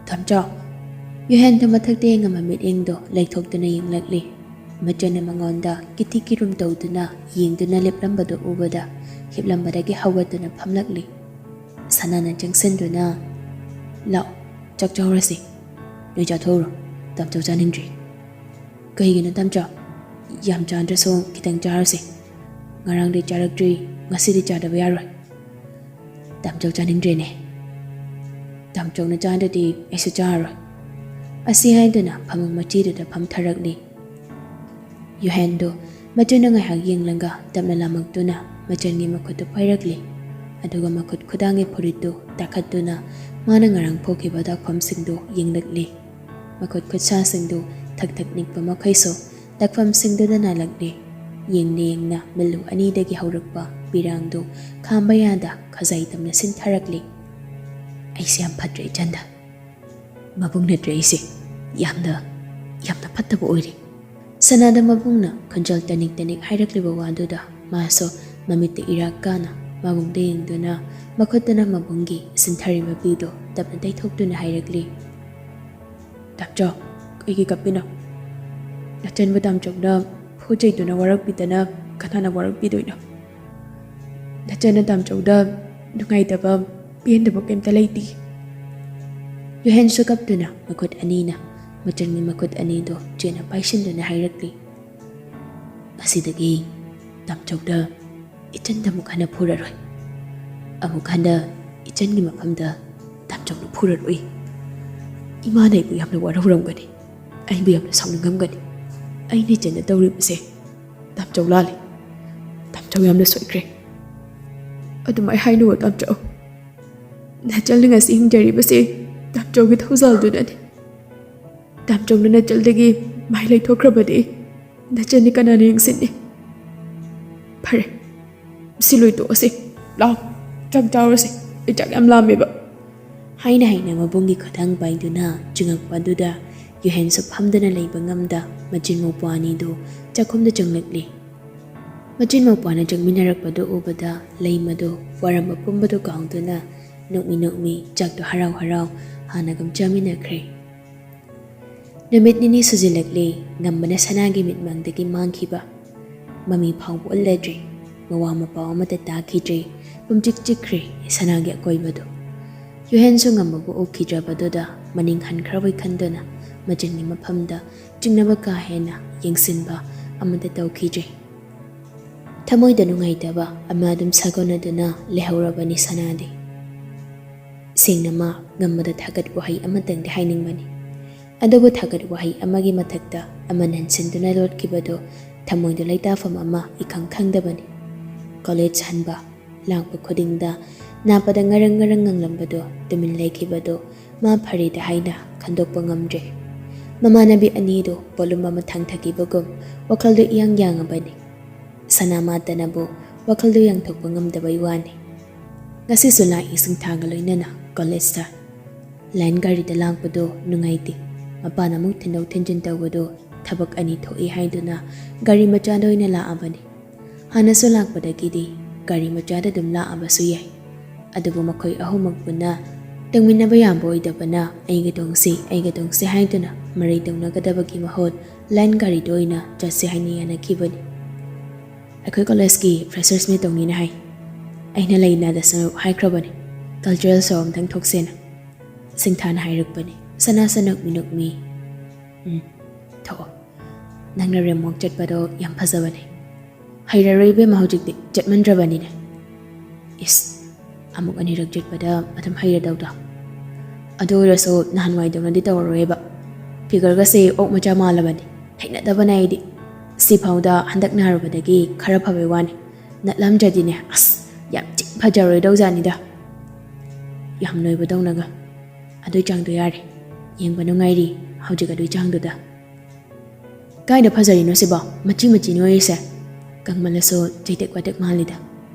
ꯇꯥꯃꯣꯆꯧ!" ꯌꯨꯍꯦꯟꯗꯨ ꯃꯊꯛꯇ ꯌꯦꯡꯉꯝꯕ ꯃꯤꯠꯌꯦꯡꯗꯣ ꯂꯩꯊꯣꯛꯇꯨꯅ ꯌꯦꯡꯂꯛꯂꯤ꯫ ꯃꯆꯟꯅ ꯃꯉꯣꯟꯗ ꯀꯤꯊꯤ ꯀꯤꯔꯨꯝ ꯇꯧꯗꯨꯅ ꯌꯦꯡꯗꯨꯅ ꯂꯦꯞꯂꯝꯕꯗꯨ ꯎꯕꯗ ꯍꯤꯞꯂꯝꯕꯗꯒꯤ ꯍꯧꯒꯠꯇꯨꯅ ꯐꯝꯂꯛꯂꯤ꯫ ꯁꯅꯥꯅ ꯆꯪꯁꯤꯟꯗꯨꯅ, "ꯂꯥꯛꯑꯣ, ꯆꯥꯛ ꯆꯥꯍꯧꯔꯁꯤ꯫ ꯅꯣꯏ ꯆꯥꯊꯣꯛꯎꯔꯣ꯫ ꯇꯥꯃꯣꯆꯧ ꯆꯥꯅꯤꯡꯗ꯭ꯔꯤ꯫" "ꯀꯩꯒꯤꯅꯣ ꯇꯥꯃꯣꯆꯧ? ꯌꯥꯝ ꯆꯥꯗ꯭ꯔꯁꯨ ꯈꯤꯇꯪ ꯆꯥꯔꯁꯤ꯫ ꯉꯔꯥꯡꯗꯤ ꯆꯥꯔꯛꯇ꯭ꯔꯤ, ꯉꯁꯤꯗꯤ ꯆꯥꯗꯕ ꯌꯥꯔꯣꯏ꯫" "ꯇꯥꯃꯣꯆꯧ ꯆꯥꯅꯤꯡꯗ꯭ꯔꯦꯅꯦ꯫" "ꯇꯥꯃꯣꯆꯧꯅ ꯆꯥꯗ꯭ꯔꯗꯤ ꯑꯩꯁꯨ ꯆꯥꯔꯔꯣꯏ꯫" ꯑꯁꯤ ꯍꯥꯏꯗꯨꯅ ꯐꯃꯨꯡ ꯃꯆꯤꯗꯨꯗ ꯐꯝꯊꯔꯛꯂꯤ꯫ ꯌꯨꯍꯦꯟꯗꯨ ꯃꯆꯟꯅ ꯉꯥꯏꯍꯥꯛ ꯌꯦꯡꯂꯒ ꯇꯞꯅ ꯂꯥꯃꯛꯇꯨꯅ ꯃꯆꯟꯒꯤ ꯃꯈꯨꯠꯇꯨ ꯄꯥꯏꯔꯛꯂꯤ꯫ ꯑꯗꯨꯒ ꯃꯈꯨꯠ ꯈꯨꯗꯥꯡꯒꯤ ꯐꯨꯔꯤꯠꯇꯨ ꯇꯥꯈꯠꯇꯨꯅ ꯃꯥꯅ ꯉꯔꯥꯡ ꯐꯧꯈꯤꯕ ꯗꯥꯛꯐꯝꯁꯤꯡꯗꯨ ꯌꯦꯡꯂꯛꯂꯤ꯫ ꯃꯈꯨꯠ ꯈꯨꯠꯁꯥꯁꯤꯡꯗꯨ ꯊꯛ ꯊꯛ ꯅꯤꯛꯄ ꯃꯈꯩꯁꯨ ꯗꯥꯛꯐꯝꯁꯤꯡꯗꯨꯗ ꯅꯥꯜꯂꯛꯂꯤ꯫ ꯌꯦꯡꯅ ꯌꯦꯡꯅ ꯃꯤꯠꯂꯨ ꯑꯅꯤꯗꯒꯤ ꯍꯧꯔꯛꯄ ꯄꯤꯔꯥꯡꯗꯨ ꯈꯥꯝꯕ ꯌꯥꯗ ꯈꯖꯥꯏ ꯇꯝꯅ ꯁꯤꯟꯊꯔꯛꯂꯤ꯫ "ꯑꯩꯁꯦ ꯌꯥꯝ ꯐꯠꯇ꯭ꯔꯦ ꯏꯆꯟꯗ꯫ ꯃꯕꯨꯡ ꯅꯠꯇ꯭ꯔꯦ ꯑꯩꯁꯦ꯫ ꯌꯥꯝꯅ, ꯌꯥꯝꯅ ꯐꯠꯇꯕ ꯑꯣꯏꯔꯦ꯫" ꯁꯅꯥꯗ ꯃꯕꯨꯡꯅ ꯈꯣꯟꯖꯦꯜ ꯇꯅꯤꯛ ꯇꯅꯤꯛ ꯍꯥꯏꯔꯛꯂꯤꯕ ꯋꯥꯗꯨꯗ ꯃꯥꯁꯨ ꯃꯃꯤꯠꯇ ꯏꯔꯥꯛ ꯀꯥꯅ ꯃꯕꯨꯡꯗ ꯌꯦꯡꯗꯨꯅ ꯃꯈꯨꯠꯇꯅ ꯃꯕꯨꯡꯒꯤ ꯁꯤꯟꯊꯔꯤꯕ ꯄꯤꯗꯨ ꯇꯞꯅ ꯇꯩꯊꯣꯛꯇꯨꯅ ꯍꯥꯏꯔꯛꯂꯤ꯫ "ꯇꯥꯃꯣꯆꯧ, ꯀꯩꯒꯤ ꯀꯞꯄꯤꯅꯣ? ꯅꯆꯟꯕꯨ ꯇꯥꯃꯣꯆꯧꯅ ꯐꯨ ꯆꯩꯗꯨꯅ ꯋꯥꯔꯛꯄꯤꯗꯅ ꯀꯅꯥꯅ ꯋꯥꯔꯛꯄꯤꯗꯣꯏꯅꯣ? ꯅꯆꯟꯅ ꯇꯥꯃꯣꯆꯧꯗ ꯅꯨꯡꯉꯥꯏꯇꯕ, ꯄꯦꯟꯗꯕ ꯀꯩꯝꯇ ꯂꯩꯇꯦ꯫" ꯌꯨꯍꯦꯟꯁꯨ ꯀꯞꯇꯨꯅ ꯃꯈꯨꯠ ꯑꯅꯤꯅ ꯃꯆꯟꯒꯤ ꯃꯈꯨꯠ ꯑꯅꯤꯗꯨ ꯆꯦꯠꯅ ꯄꯥꯏꯁꯤꯟꯗꯨꯅ ꯍꯥꯏꯔꯛꯂꯤ꯫ "ꯉꯁꯤꯗꯒꯤ ꯇꯥꯃꯣꯆꯧꯗ ꯏꯆꯟꯗ ꯑꯃꯨꯛ ꯍꯟꯅ ꯐꯨꯔꯔꯣꯏ꯫ ꯑꯃꯨꯛ ꯍꯟꯅ ꯏꯆꯟꯒꯤ ꯃꯐꯝꯗ ꯇꯥꯃꯣꯆꯧꯅ ꯐꯨꯔꯔꯣꯏ꯫ ꯏꯃꯥꯅ ꯑꯩꯕꯨ ꯌꯥꯝꯅ ꯋꯥꯔꯧꯔꯝꯒꯅꯤ, ꯑꯩꯕꯨ ꯌꯥꯝꯅ ꯁꯥꯎꯅꯤꯡꯉꯝꯒꯅꯤ꯫ ꯑꯩꯅ ꯏꯆꯟꯗ ꯇꯧꯔꯤꯕꯁꯦ ꯇꯥꯃꯣ-, ꯆꯧ ꯂꯥꯜꯂꯤ꯫ ꯇꯥꯝꯆꯧ ꯌꯥꯝꯅ ꯁꯣꯏꯈ꯭ꯔꯦ꯫ ꯑꯗꯨꯃꯥꯏ ꯍꯥꯏꯅꯨ ꯇꯥꯝꯆꯧ꯫ ꯅꯆꯜꯅ ꯉꯁꯤ ꯍꯤꯡꯖꯔꯤꯕꯁꯦ ꯇꯥꯝꯆꯧꯒꯤ ꯊꯧꯖꯥꯜꯗꯨꯅꯅꯤ꯫ ꯇꯥꯝꯆꯧꯅ ꯅꯆꯜꯗꯒꯤ ꯃꯥꯏ ꯂꯩꯊꯣꯛꯈ꯭ꯔꯕꯗꯤ ꯅꯆꯜꯗꯤ ꯀꯅꯥꯅ ꯌꯦꯡꯁꯤꯟꯅꯤ? ꯐꯔꯦ, ꯁꯤ ꯂꯣꯏꯇꯣꯛꯑꯁꯤ꯫ ꯂꯥꯎ, ꯆꯥꯛ ꯆꯥꯔꯨꯔꯁꯤ꯫ ꯑꯩ ꯆꯥꯛ ꯌꯥꯝ ꯂꯥꯝꯃꯦꯕ꯫ ꯍꯥꯏꯅ ꯍꯥꯏꯅ ꯃꯕꯨꯡꯒꯤ ꯈꯨꯗꯥꯡ ꯄꯥꯏꯗꯨꯅ ꯆꯪꯉꯛꯄ ꯑꯗꯨꯗ ꯌꯨꯍꯦꯟꯁꯨ ꯐꯝꯗꯅ ꯂꯩꯕ ꯉꯝꯗ ꯃꯆꯤꯟ ꯃꯧꯄ꯭ꯋꯥ ꯑꯅꯤꯗꯨ ꯆꯥꯛꯈꯨꯝꯗ ꯆꯪꯂꯛꯂꯤ꯫ ꯃꯆꯤꯟ ꯃꯧꯄ꯭ꯋꯥꯅ ꯆꯪꯃꯤꯟꯅꯔꯛꯄꯗꯨ ꯎꯕꯗ ꯂꯩꯃꯗꯨ ꯋꯥꯔꯝꯕ ꯄꯨꯝꯕꯗꯨ ꯀꯥꯎꯗꯨꯅ ꯅꯣꯛꯃꯤ ꯅꯣꯛꯃꯤ ꯆꯥꯛꯇꯨ ꯍꯔꯥꯎ ꯍꯔꯥꯎ ꯍꯥꯟꯅꯒꯨꯝ ꯆꯥꯃꯤꯟꯅꯈ꯭ꯔꯦ꯫ ꯅꯨꯃꯤꯠ ꯅꯤꯅꯤ ꯁꯨꯖꯤꯜꯂꯛꯂꯦ ꯉꯝꯕꯅ ꯁꯅꯥꯒꯤ ꯃꯤꯠꯃꯥꯡꯗꯒꯤ ꯃꯥꯡꯈꯤꯕ꯫ ꯃꯃꯤ ꯐꯥꯎꯕ ꯎꯠꯂꯗ꯭ꯔꯦ꯫ ꯃꯋꯥ ꯃꯄꯥꯎ ꯑꯃꯠꯇ ꯇꯥꯈꯤꯗ꯭ꯔꯦ꯫ ꯄꯨꯝꯆꯤꯛ ꯆꯤꯛꯈ꯭ꯔꯦ ꯁꯅꯥꯒꯤ ꯑꯀꯣꯏꯕꯗꯨ꯫ ꯌꯨꯍꯦꯟꯁꯨ ꯉꯝꯕꯕꯨ ꯎꯈꯤꯗ꯭ꯔꯕꯗꯨꯗ ꯃꯅꯤꯡ ꯍꯟꯈ꯭ꯔꯕꯣꯏ ꯈꯟꯗꯨꯅ ꯃꯆꯤꯟꯒꯤ ꯃꯐꯝꯗ ꯆꯤꯡꯅꯕ ꯀꯥ ꯍꯦꯟꯅ ꯌꯦꯡꯁꯤꯟꯕ ꯑꯃꯠꯇ ꯇꯧꯈꯤꯗ꯭ꯔꯦ꯫ ꯊꯃꯣꯏꯗ ꯅꯨꯡꯉꯥꯏꯇꯕ ꯑꯃ ꯑꯗꯨꯝ ꯁꯥꯒꯣꯟꯅꯗꯨꯅ ꯂꯩꯍꯧꯔꯕꯅꯤ ꯁꯅꯥꯗꯤ꯫ ꯁꯦꯡꯅꯃꯛ ꯉꯝꯕꯗ ꯊꯥꯒꯠ ꯋꯥꯍꯩ ꯑꯃꯇꯪꯗꯤ ꯍꯥꯏꯅꯤꯡꯕꯅꯤ꯫ ꯑꯗꯨꯕꯨ ꯊꯥꯒꯠ ꯋꯥꯍꯩ ꯑꯃꯒꯤ ꯃꯊꯛꯇ ꯑꯃ ꯅꯟꯁꯤꯟꯗꯨꯅ ꯂꯣꯠꯈꯤꯕꯗꯨ ꯊꯃꯣꯏꯗ ꯂꯩꯇꯥꯐꯝ ꯑꯃ ꯏꯈꯪ ꯈꯪꯗꯕꯅꯤ꯫ ꯀꯣꯂꯦꯖ ꯍꯟꯕ, ꯂꯥꯛꯄ ꯈꯨꯗꯤꯡꯗ ꯅꯥꯄꯗ ꯉꯔꯪ ꯉꯔꯪ ꯉꯪꯂꯝꯕꯗꯨ ꯇꯨꯃꯤꯟ ꯂꯩꯈꯤꯕꯗꯨ ꯃꯥ ꯐꯔꯦꯗ ꯍꯥꯏꯅ ꯈꯟꯗꯣꯛꯄ ꯉꯝꯗ꯭ꯔꯦ꯫ ꯃꯃꯥꯟꯅꯕꯤ ꯑꯅꯤꯗꯨ ꯄꯣꯠꯂꯨꯝ ꯑꯃ ꯊꯥꯡꯊꯈꯤꯕꯒꯨꯝ ꯋꯥꯈꯜꯗꯨ ꯏꯌꯥꯡ ꯌꯥꯡꯉꯕꯅꯤ꯫ ꯁꯅꯥ ꯃꯥꯇꯅꯕꯨ ꯋꯥꯈꯜꯗꯨ ꯌꯥꯡꯊꯣꯛꯄ ꯉꯝꯗꯕꯩ ꯋꯥꯅꯤ꯫ ꯉꯁꯤꯁꯨ ꯂꯥꯛꯏ ꯁꯤꯡꯊꯥꯒ ꯂꯣꯏꯅꯅ ꯀꯣꯂꯦꯖꯇ꯫ ꯂꯥꯏꯟ ꯒꯥꯔꯤꯗ ꯂꯥꯛꯄꯗꯨ ꯅꯨꯡꯉꯥꯏꯇꯦ꯫ ꯃꯄꯥꯅ ꯑꯃꯨꯛ ꯊꯤꯟꯗꯣꯛ ꯊꯤꯟꯖꯤꯟ ꯇꯧꯕꯗꯨ ꯊꯕꯛ ꯑꯅꯤ ꯊꯣꯛꯏ ꯍꯥꯏꯗꯨꯅ ꯒꯥꯔꯤ ꯃꯆꯥꯗ ꯑꯣꯏꯅ ꯂꯥꯛꯑꯕꯅꯤ꯫ ꯍꯥꯟꯅꯁꯨ ꯂꯥꯛꯄꯗꯒꯤꯗꯤ ꯒꯥꯔꯤ ꯃꯆꯥꯗ ꯑꯗꯨꯝ ꯂꯥꯛꯑꯕꯁꯨ ꯌꯥꯏ꯫ ꯑꯗꯨꯕꯨ ꯃꯈꯣꯏ ꯑꯍꯨꯝꯃꯛ ꯄꯨꯟꯅ ꯇꯣꯡꯃꯤꯟꯅꯕ ꯌꯥꯕ ꯑꯣꯏꯗꯕꯅ ꯑꯩꯒ ꯇꯣꯡꯁꯤ, ꯑꯩꯒ ꯇꯣꯡꯁꯤ ꯍꯥꯏꯗꯨꯅ ꯃꯔꯩ ꯇꯧꯅꯒꯗꯕꯒꯤ ꯃꯍꯨꯠ ꯂꯥꯏꯟ ꯒꯥꯔꯤꯗ ꯑꯣꯏꯅ ꯆꯠꯁꯤ ꯍꯥꯏꯅ ꯌꯥꯅꯈꯤꯕꯅꯤ꯫ ꯑꯩꯈꯣꯏ ꯀꯣꯂꯦꯖꯀꯤ ꯐ꯭ꯔꯦꯁꯔꯁ ꯃꯤꯠ ꯇꯧꯅꯤꯅ ꯍꯥꯏ꯫ ꯑꯩꯅ ꯂꯩꯅꯥꯗꯁꯨ ꯍꯥꯏꯈ꯭ꯔꯕꯅꯤ, ꯀꯜꯆꯔꯦꯜ ꯁꯣ ꯑꯝꯇꯪ ꯊꯣꯛꯁꯦꯅ꯫ ꯁꯤꯡꯊꯥꯅ ꯍꯥꯏꯔꯛꯄꯅꯤ꯫ ꯁꯅꯥꯁꯨ ꯅꯣꯛꯃꯤ ꯅꯣꯛꯃꯤ, "ꯎꯝ, ꯊꯣꯛꯑꯣ꯫ ꯅꯪꯅ ꯔꯦꯝꯋꯥꯛ ꯆꯠꯄꯗꯣ ꯌꯥꯝ ꯐꯖꯕꯅꯦ꯫ ꯍꯩꯔꯔꯣꯏ ꯏꯕꯦꯝꯃ, ꯍꯧꯖꯤꯛꯇꯤ ꯆꯠꯃꯟꯗ꯭ꯔꯕꯅꯤꯅꯦ꯫" "ꯏꯁ, ꯑꯃꯨꯛ ꯑꯅꯤꯔꯛ ꯆꯠꯄꯗ ꯑꯗꯨꯝ ꯍꯩꯔꯗꯧꯗꯣ꯫ ꯑꯗꯨ ꯑꯣꯏꯔꯁꯨ ꯅꯍꯥꯟꯋꯥꯏꯗꯧꯅꯗꯤ ꯇꯧꯔꯔꯣꯏꯕ꯫ ꯐꯤꯒꯔꯒꯁꯦ ꯑꯣꯛ ꯃꯆꯥ ꯃꯥꯜꯂꯕꯅꯤ꯫ ꯍꯩꯅꯗꯕꯅ ꯑꯩꯗꯤ꯫ ꯁꯤꯐꯥꯎꯗ ꯍꯟꯗꯛ ꯅꯥꯔꯨꯕꯗꯒꯤ ꯈꯔ ꯐꯕꯩ ꯋꯥꯅꯤ꯫ ꯅꯠꯂꯝꯗ꯭ꯔꯗꯤꯅꯦ, ꯑꯁ, ꯌꯥꯝ ꯊꯤ ꯐꯖꯔꯣꯏꯗꯧꯖꯥꯠꯅꯤꯗ꯫ ꯌꯥꯝ ꯅꯣꯏꯕꯗꯧꯅꯒ꯫ ꯑꯗꯨꯏ ꯆꯥꯡꯗꯣ ꯌꯥꯔꯦ꯫ ꯌꯦꯡꯕ ꯅꯨꯡꯉꯥꯏꯔꯤ ꯍꯧꯖꯤꯛ ꯑꯗꯨꯏ ꯆꯥꯡꯗꯨꯗ꯫ ꯀꯥꯏꯗ ꯐꯖꯔꯤꯅꯣ ꯁꯤꯕꯣ? ꯃꯆꯤ ꯃꯆꯤ ꯅꯣꯏꯔꯤꯁꯦ꯫ ꯀꯪꯃꯜꯂꯁꯨ ꯆꯩꯇꯦꯛ ꯋꯥꯇꯦꯛ ꯃꯥꯜꯂꯤꯗ꯫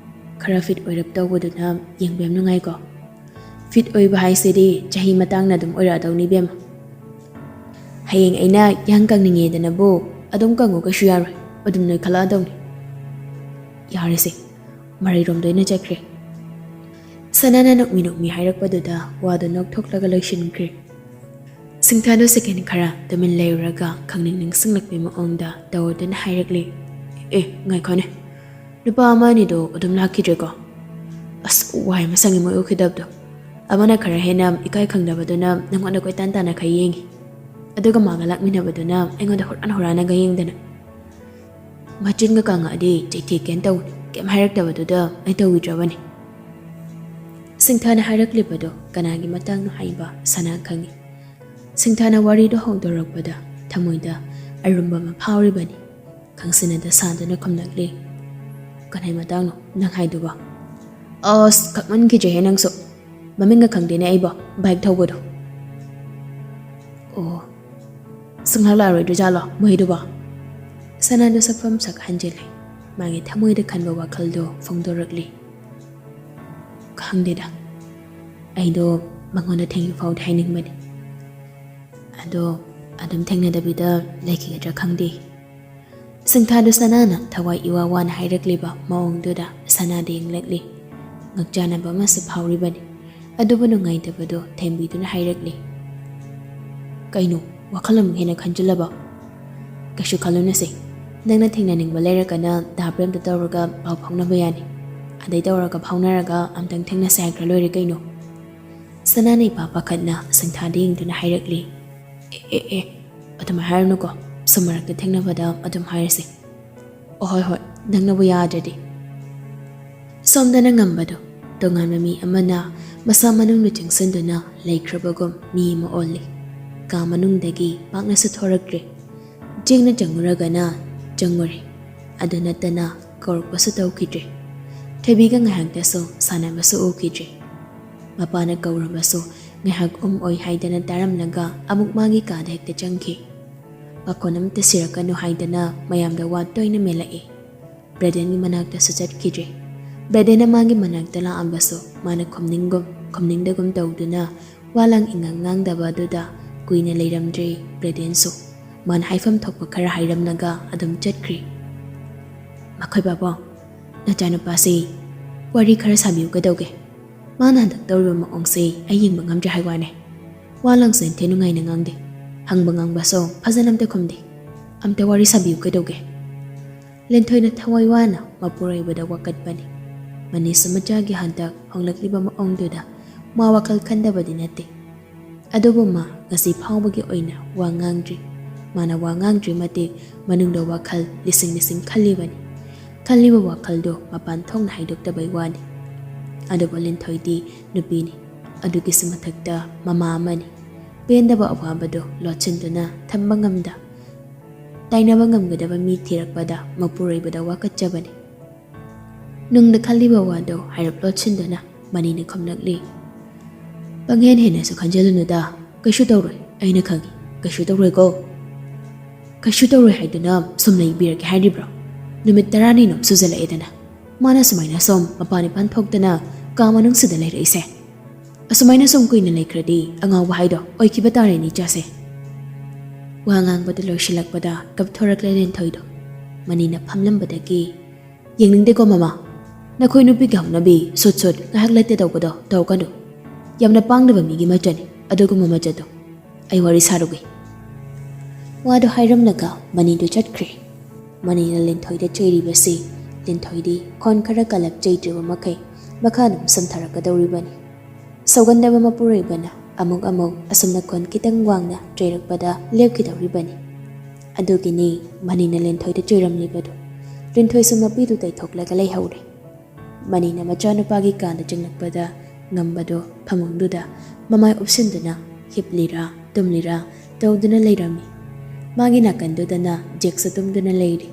ꯈꯔ ꯐꯤꯠ ꯑꯣꯏꯔꯞ ꯇꯧꯕꯗꯨꯅ ꯌꯦꯡꯕ ꯌꯥꯝ ꯅꯨꯡꯉꯥꯏꯀꯣ꯫ ꯐꯤꯠ ꯑꯣꯏꯕ ꯍꯥꯏꯁꯤꯗꯤ ꯆꯍꯤ ꯃꯇꯥꯡꯅ ꯑꯗꯨꯝ ꯑꯣꯏꯔꯛꯑꯗꯧꯅꯤ ꯏꯕꯦꯝꯃ꯫ ꯍꯌꯦꯡ ꯑꯩꯅ ꯌꯥꯡ ꯀꯪꯅꯤꯡꯉꯦꯗꯅꯕꯨ ꯑꯗꯨꯝ ꯀꯪꯉꯨ ꯀꯩꯁꯨ ꯌꯥꯔꯣꯏ꯫ ꯑꯗꯨꯝ ꯅꯣꯏꯈꯠꯂꯛꯑꯗꯧꯅꯤ꯫ ꯌꯥꯔꯦꯁꯦ, ꯃꯔꯩꯔꯣꯝꯗ ꯑꯣꯏꯅ ꯆꯠꯈ꯭ꯔꯦ꯫ ꯁꯅꯥꯅ ꯅꯣꯛꯃꯤ ꯅꯣꯛꯃꯤ ꯍꯥꯏꯔꯛꯄꯗꯨꯗ ꯋꯥꯗꯨ ꯅꯣꯛꯊꯣꯛꯂꯒ ꯂꯣꯏꯁꯤꯟꯈ꯭ꯔꯦ꯫ ꯁꯤꯡꯊꯥꯗꯨ ꯁꯦꯀꯦꯟ ꯈꯔ ꯇꯨꯃꯤꯟ ꯂꯩꯔꯨꯔꯒ ꯈꯪꯅꯤꯡ ꯅꯤꯡꯁꯤꯡꯂꯛꯄꯒꯤ ꯃꯑꯣꯡꯗ ꯇꯧꯔꯗꯨꯅ ꯍꯥꯏꯔꯛꯂꯦ, "ꯑꯦ, ꯉꯥꯏꯈꯣꯅꯦ꯫ ꯅꯨꯄꯥ ꯑꯃ ꯑꯅꯤꯗꯣ ꯑꯗꯨꯝ ꯂꯥꯛꯈꯤꯗ꯭ꯔꯦꯀꯣ? ꯑꯁ, ꯋꯥꯏ ꯑꯃ ꯁꯪꯉꯤ ꯃꯣꯏ ꯎꯈꯤꯗꯕꯗꯣ꯫ ꯑꯃꯅ ꯈꯔ ꯍꯦꯟꯅ ꯏꯀꯥꯏ ꯈꯪꯗꯕꯗꯨꯅ ꯅꯪꯉꯣꯟꯗ ꯀꯣꯏꯇꯥꯟ ꯇꯥꯟꯅ ꯈꯔ ꯌꯦꯡꯉꯤ꯫ ꯑꯗꯨꯒ ꯃꯥꯒ ꯂꯥꯛꯃꯤꯟꯅꯕꯗꯨꯅ ꯑꯩꯉꯣꯟꯗ ꯍꯨꯔꯥꯟ ꯍꯨꯔꯥꯟꯅꯒ ꯌꯦꯡꯗꯅ꯫ ꯃꯆꯤꯟꯒ ꯀꯪꯉꯛꯑꯗꯤ ꯆꯩꯊꯦꯛꯀꯦꯅ ꯇꯧꯅꯤ꯫ ꯀꯩꯝ ꯍꯥꯏꯔꯛꯇꯕꯗꯨꯗ ꯑꯩ ꯇꯧꯕꯤꯗ꯭ꯔꯕꯅꯤ꯫" ꯁꯤꯡꯊꯥꯅ ꯍꯥꯏꯔꯛꯂꯤꯕꯗꯣ ꯀꯅꯥꯒꯤ ꯃꯇꯥꯡꯅꯣ ꯍꯥꯏꯕ ꯁꯅꯥ ꯈꯪꯉꯤ꯫ ꯁꯤꯡꯊꯥꯅ ꯋꯥꯔꯤꯗꯣ ꯍꯧꯗꯣꯔꯛꯄꯗ ꯊꯃꯣꯏꯗ ꯑꯔꯨꯝꯕ ꯑꯃ ꯐꯥꯎꯔꯤꯕꯅꯤ꯫ ꯈꯪꯁꯤꯟꯅꯗ ꯁꯥꯗꯨꯅ ꯈꯨꯝꯂꯛꯂꯤ, "ꯀꯅꯥꯏ ꯃꯇꯥꯡꯅꯣ ꯅꯪ ꯍꯥꯏꯗꯨꯕꯣ?" "ꯑꯁ, ꯈꯛꯃꯟꯈꯤꯗ꯭ꯔꯦꯍꯦ ꯅꯪꯁꯨ꯫ ꯃꯃꯤꯡꯒ ꯈꯪꯗꯦꯅꯦ ꯑꯩꯕꯣ, ꯕꯥꯏꯛ ꯊꯧꯕꯗꯣ꯫" "ꯑꯣ, ꯁꯨꯡꯂꯥꯛ ꯂꯥꯛꯑꯔꯣꯏꯗ꯭ꯔꯖꯥꯠꯂꯣ ꯃꯣꯏꯗꯨꯕꯣ?" ꯁꯅꯥꯗꯣ ꯁꯛꯐꯝ ꯁꯛ ꯍꯟꯖꯤꯜꯂꯦ꯫ ꯃꯥꯒꯤ ꯊꯃꯣꯏꯗ ꯈꯟꯕ ꯋꯥꯈꯜꯗꯣ ꯐꯣꯡꯗꯣꯔꯛꯂꯤ꯫ "ꯈꯪꯗꯦꯗ, ꯑꯩꯗꯣ ꯃꯉꯣꯟꯗ ꯊꯦꯡꯉꯤ ꯐꯥꯎꯗꯤ ꯍꯥꯏꯅꯤꯡꯕꯅꯤ꯫ ꯑꯗꯣ ꯑꯗꯨꯝ ꯊꯦꯡꯅꯗꯕꯤꯗ ꯂꯩꯈꯤꯒꯗ꯭ꯔꯥ ꯈꯪꯗꯦ꯫" ꯁꯤꯡꯊꯥꯗꯨ ꯁꯅꯥꯅ ꯊꯋꯥꯏ ꯏꯋꯥ ꯋꯥꯅ ꯍꯥꯏꯔꯛꯂꯤꯕ ꯃꯑꯣꯡꯗꯨꯗ ꯁꯅꯥꯗ ꯌꯦꯡꯂꯛꯂꯤ꯫ ꯉꯛꯆꯥꯟꯅꯕ ꯑꯃꯁꯨ ꯐꯥꯎꯔꯤꯕꯅꯤ꯫ ꯑꯗꯨꯕꯨ ꯅꯨꯡꯉꯥꯏꯇꯕꯗꯣ ꯊꯦꯝꯕꯤꯗꯨꯅ ꯍꯥꯏꯔꯛꯂꯤ, "ꯀꯩꯅꯣ, ꯋꯥꯈꯜ ꯑꯃꯨꯛ ꯍꯦꯟꯅ ꯈꯟꯖꯤꯜꯂꯕ?" "ꯀꯩꯁꯨ ꯈꯜꯂꯨꯅꯨꯁꯦ꯫ ꯅꯪꯅ ꯊꯦꯡꯅꯅꯤꯡꯕ ꯂꯩꯔꯒꯅ ꯗꯥ ꯄ꯭ꯔꯦꯝꯗ ꯇꯧꯔꯒ ꯄꯥꯎ ꯐꯥꯎꯅꯕ ꯌꯥꯅꯤ꯫ ꯑꯗꯩ ꯇꯧꯔꯒ ꯐꯥꯎꯅꯔꯒ ꯑꯝꯇꯪ ꯊꯦꯡꯅꯁꯦ ꯍꯥꯏꯈ꯭ꯔ ꯂꯣꯏꯔꯦ ꯀꯩꯅꯣ꯫" ꯁꯅꯥꯅ ꯏꯄꯥ ꯄꯥꯈꯠꯅ ꯁꯤꯡꯊꯥꯗ ꯌꯦꯡꯗꯨꯅ ꯍꯥꯏꯔꯛꯂꯤ, "ꯑꯦ, ꯑꯦ, ꯑꯦ, ꯑꯗꯨꯃꯥꯏ ꯍꯥꯏꯔꯨꯅꯨꯀꯣ꯫ ꯁꯨꯝ ꯃꯔꯛꯇ ꯊꯦꯡꯅꯕꯗ ꯑꯗꯨꯝ ꯍꯥꯏꯔꯁꯤ꯫ ꯑꯣ, ꯍꯣꯏ, ꯍꯣꯏ, ꯅꯪꯅꯕꯨ ꯌꯥꯗ꯭ꯔꯗꯤ꯫" ꯁꯣꯝꯗꯅ ꯉꯝꯕꯗꯣ ꯇꯣꯉꯥꯟꯕ ꯃꯤ ꯑꯃꯅ ꯃꯁꯥ ꯃꯅꯨꯡꯗ ꯆꯪꯁꯤꯟꯗꯨꯅ ꯂꯩꯈ꯭ꯔꯕꯒꯨꯝ ꯃꯤ ꯑꯃ ꯑꯣꯜꯂꯤ꯫ ꯀꯥ ꯃꯅꯨꯡꯗꯒꯤ ꯄꯥꯛꯅꯁꯨ ꯊꯣꯔꯛꯇ꯭ꯔꯦ꯫ ꯆꯦꯡꯅ ꯆꯪꯉꯨꯔꯒꯅ ꯆꯪꯉꯨꯔꯦ꯫ ꯑꯗꯨ ꯅꯠꯇꯅ ꯀꯧꯔꯛꯄꯁꯨ ꯇꯧꯈꯤꯗ꯭ꯔꯦ꯫ ꯊꯣꯏꯕꯤꯒ ꯉꯥꯏꯍꯥꯛꯇꯁꯨ ꯁꯥꯟꯅꯕꯁꯨ ꯎꯈꯤꯗ꯭ꯔꯦ꯫ ꯃꯄꯥꯅ ꯀꯧꯔꯕꯁꯨ ꯉꯥꯏꯍꯥꯛ ꯎꯝ ꯑꯣꯏ ꯍꯥꯏꯗꯅ ꯇꯥꯔꯝꯂꯒ ꯑꯃꯨꯛ ꯃꯥꯒꯤ ꯀꯥꯗ ꯍꯦꯛꯇ ꯆꯪꯈꯤ꯫ ꯄꯥꯈꯣꯟ ꯑꯃꯠꯇ ꯁꯤꯔꯛꯀꯅꯨ ꯍꯥꯏꯗꯅ ꯃꯌꯥꯝꯗ ꯋꯥ ꯇꯣꯏꯅ ꯃꯦꯜꯂꯛꯏ꯫ ꯕ꯭ꯔꯦꯗꯦꯟꯒꯤ ꯃꯅꯥꯛꯇꯁꯨ ꯆꯠꯈꯤꯗ꯭ꯔꯦ꯫ ꯕ꯭ꯔꯦꯗꯦꯟꯅ ꯃꯥꯒꯤ ꯃꯅꯥꯛꯇ ꯂꯥꯛꯑꯝꯕꯁꯨ ꯃꯥꯅ ꯈꯨꯝꯅꯤꯡꯒꯨꯝ ꯈꯨꯝꯅꯤꯡꯗꯒꯨꯝ ꯇꯧꯗꯨꯅ ꯋꯥ ꯂꯥꯡ ꯏꯉꯥꯡ ꯉꯥꯡꯗꯕ ꯑꯗꯨꯗ ꯀꯨꯏꯅ ꯂꯩꯔꯝꯗ꯭ꯔꯦ ꯕ꯭ꯔꯦꯗꯦꯟꯁꯨ꯫ ꯃꯥꯅ ꯍꯥꯏꯐꯝ ꯊꯣꯛꯄ ꯈꯔ ꯍꯥꯏꯔꯝꯂꯒ ꯑꯗꯨꯝ ꯆꯠꯈ꯭ꯔꯦ꯫ "ꯃꯈꯣꯏ ꯕꯥꯕꯣ, ꯅꯆꯥꯅꯨꯄꯥꯁꯤ ꯋꯥꯔꯤ ꯈꯔ ꯁꯥꯕꯤꯌꯨ ꯀꯩꯗꯧꯒꯦ? ꯃꯥꯅ ꯍꯟꯗꯛ ꯇꯧꯔꯤꯕ ꯃꯑꯣꯡꯁꯦ ꯑꯩ ꯌꯦꯡꯕ ꯉꯝꯗ꯭ꯔꯦ ꯍꯥꯏ ꯋꯥꯅꯦ꯫ ꯋꯥ ꯂꯥꯡꯁꯨ ꯏꯟꯊꯤ ꯅꯨꯡꯉꯥꯏꯅ ꯉꯥꯡꯗꯦ꯫ ꯍꯪꯕ ꯉꯥꯡꯕꯁꯨ ꯐꯖꯅ ꯑꯝꯇ ꯈꯨꯝꯗꯦ꯫ ꯑꯝꯇ ꯋꯥꯔꯤ ꯁꯥꯕꯤꯌꯨ ꯀꯩꯗꯧꯒꯦ?" ꯂꯤꯟꯊꯣꯏꯅ ꯊꯋꯥꯏ ꯋꯥꯅ ꯃꯄꯨꯔꯣꯏꯕꯗ ꯋꯥꯀꯠꯄꯅꯤ꯫ ꯃꯅꯤꯁꯨ ꯃꯆꯥꯒꯤ ꯍꯟꯗꯛ ꯍꯣꯡꯂꯛꯂꯤꯕ ꯃꯑꯣꯡꯗꯨꯗ ꯃꯥ ꯋꯥꯈꯜ ꯈꯟꯗꯕꯗꯤ ꯅꯠꯇꯦ꯫ ꯑꯗꯨꯕꯨ ꯃꯥ ꯉꯁꯤ ꯐꯥꯎꯕꯒꯤ ꯑꯣꯏꯅ ꯋꯥ ꯉꯥꯡꯗ꯭ꯔꯤ꯫ ꯃꯥꯅ ꯋꯥ ꯉꯥꯡꯗ꯭ꯔꯤ ꯃꯇꯤꯛ ꯃꯅꯨꯡꯗ ꯋꯥꯈꯜ ꯂꯤꯁꯤꯡ ꯂꯤꯁꯤꯡ ꯈꯜꯂꯤꯕꯅꯤ꯫ ꯈꯜꯂꯤꯕ ꯋꯥꯈꯜꯗꯨ ꯃꯄꯥꯟ ꯊꯣꯛꯅ ꯍꯥꯏꯗꯣꯛꯇꯕꯩ ꯋꯥꯅꯤ꯫ ꯑꯗꯨꯕꯨ ꯂꯤꯟꯊꯣꯏꯗꯤ ꯅꯨꯄꯤꯅꯤ꯫ ꯑꯗꯨꯒꯤꯁꯨ ꯃꯊꯛꯇ ꯃꯃꯥ ꯑꯃꯅꯤ꯫ ꯄꯦꯟꯗꯕ ꯑꯋꯥꯕꯗꯨ ꯂꯣꯠꯁꯤꯟꯗꯨꯅ ꯊꯝꯕ ꯉꯝꯗ ꯇꯥꯏꯅꯕ ꯉꯝꯒꯗꯕ ꯃꯤ ꯊꯤꯔꯛꯄꯗ ꯃꯄꯨꯔꯣꯏꯕꯗ ꯋꯥꯀꯠꯆꯕꯅꯤ꯫ ꯅꯨꯡꯗ ꯈꯜꯂꯤꯕ ꯋꯥꯗꯣ ꯍꯥꯏꯔꯞ ꯂꯣꯠꯁꯤꯟꯗꯨꯅ ꯃꯅꯤꯅ ꯈꯨꯝꯂꯛꯂꯤ꯫ "ꯄꯪꯍꯦꯟ ꯍꯦꯟꯅꯁꯨ ꯈꯟꯖꯤꯜꯂꯨꯅꯨꯗ, ꯀꯩꯁꯨ ꯇꯧꯔꯣꯏ, ꯑꯩꯅ ꯈꯪꯏ, ꯀꯩꯁꯨ ꯇꯧꯔꯣꯏꯀꯣ꯫ ꯀꯩꯁꯨ ꯇꯧꯔꯣꯏ ꯍꯥꯏꯗꯨꯅ ꯁꯨꯝ ꯂꯩꯕꯤꯔꯒꯦ ꯍꯥꯏꯔꯤꯕ꯭ꯔꯣ? ꯅꯨꯃꯤꯠ ꯇꯔꯥꯅꯤꯔꯣꯝ ꯁꯨꯖꯜꯂꯛꯑꯦꯗꯅ ꯃꯥꯅ ꯁꯨꯃꯥꯏꯅ ꯁꯨꯝ ꯃꯄꯥꯟ ꯏꯄꯥꯟ ꯊꯣꯛꯇꯅ ꯀꯥ ꯃꯅꯨꯡꯁꯤꯗ ꯂꯩꯔꯛꯏꯁꯦ꯫ ꯑꯁꯨꯃꯥꯏꯅ ꯁꯨꯝ ꯀꯨꯏꯅ ꯂꯩꯈ꯭ꯔꯗꯤ ꯑꯉꯥꯎꯕ ꯍꯥꯏꯗꯣ ꯑꯣꯏꯈꯤꯕ ꯇꯥꯔꯦꯅꯦ ꯏꯆꯥꯁꯦ꯫" ꯋꯥ ꯉꯥꯡꯕꯗ ꯂꯣꯏꯁꯤꯜꯂꯛꯄꯗ ꯀꯞꯊꯣꯔꯛꯂꯦ ꯂꯤꯟꯊꯣꯏꯗꯣ꯫ ꯃꯅꯤꯅ ꯐꯝꯂꯝꯕꯗꯒꯤ, "ꯌꯦꯡꯅꯤꯡꯗꯦꯀꯣ ꯃꯃꯥ, ꯅꯈꯣꯏ ꯅꯨꯄꯤꯒꯤ ꯍꯧꯅꯕꯤ ꯁꯨꯠ ꯁꯨꯠ ꯉꯥꯏꯍꯥꯛ ꯂꯩꯇꯦ ꯇꯧꯕꯗꯣ ꯇꯧꯒꯅꯨ꯫ ꯌꯥꯝꯅ ꯄꯥꯡꯗꯕ ꯃꯤꯒꯤ ꯃꯆꯠꯅꯤ ꯑꯗꯨꯒꯨꯝꯕ ꯃꯆꯠꯇꯣ꯫ ꯑꯩ ꯋꯥꯔꯤ ꯁꯥꯔꯨꯒꯦ꯫" ꯋꯥꯗꯨ ꯍꯥꯏꯔꯝꯂꯒ ꯃꯅꯤꯗꯨ ꯆꯠꯈ꯭ꯔꯦ꯫ ꯃꯅꯤꯅ ꯂꯤꯟꯊꯣꯏꯗ ꯆꯩꯔꯤꯕꯁꯤ ꯂꯤꯟꯊꯣꯏꯗꯤ ꯈꯣꯟ ꯈꯔ ꯀꯜꯂꯞ ꯆꯩꯗ꯭ꯔꯤꯕ ꯃꯈꯩ ꯃꯈꯥ ꯑꯗꯨꯝ ꯁꯝꯊꯔꯛꯀꯗꯧꯔꯤꯕꯅꯤ꯫ ꯁꯧꯒꯟꯗꯕ ꯃꯄꯨꯔꯣꯏꯕꯅ ꯑꯃꯨꯛ ꯑꯃꯨꯛ ꯑꯁꯨꯝꯅ ꯈꯣꯟ ꯈꯤꯇꯪ ꯋꯥꯡꯅ ꯆꯩꯔꯛꯄꯗ ꯂꯦꯞꯈꯤꯗꯧꯔꯤꯕꯅꯤ꯫ ꯑꯗꯨꯒꯤꯅꯤ ꯃꯅꯤꯅ ꯂꯤꯟꯊꯣꯏꯗ ꯆꯩꯔꯝꯂꯤꯕꯗꯨ꯫ ꯂꯤꯟꯊꯣꯏꯁꯨ ꯃꯄꯤꯗꯨ ꯇꯩꯊꯣꯛꯂꯒ ꯂꯩꯍꯧꯔꯦ꯫ ꯃꯅꯤꯅ ꯃꯆꯥꯅꯨꯄꯥꯒꯤ ꯀꯥꯗ ꯆꯪꯂꯛꯄꯗ ꯉꯝꯕꯗꯣ ꯐꯃꯨꯡꯗꯨꯗ ꯃꯃꯥꯏ ꯎꯞꯁꯤꯟꯗꯨꯅ ꯍꯤꯞꯂꯤꯔꯥ ꯇꯨꯝꯂꯤꯔꯥ ꯇꯧꯗꯨꯅ ꯂꯩꯔꯝꯃꯤ꯫ ꯃꯥꯒꯤ ꯅꯥꯀꯟꯗꯨꯗꯅ ꯖꯦꯛꯁꯨ ꯇꯨꯝꯗꯨꯅ ꯂꯩꯔꯤ꯫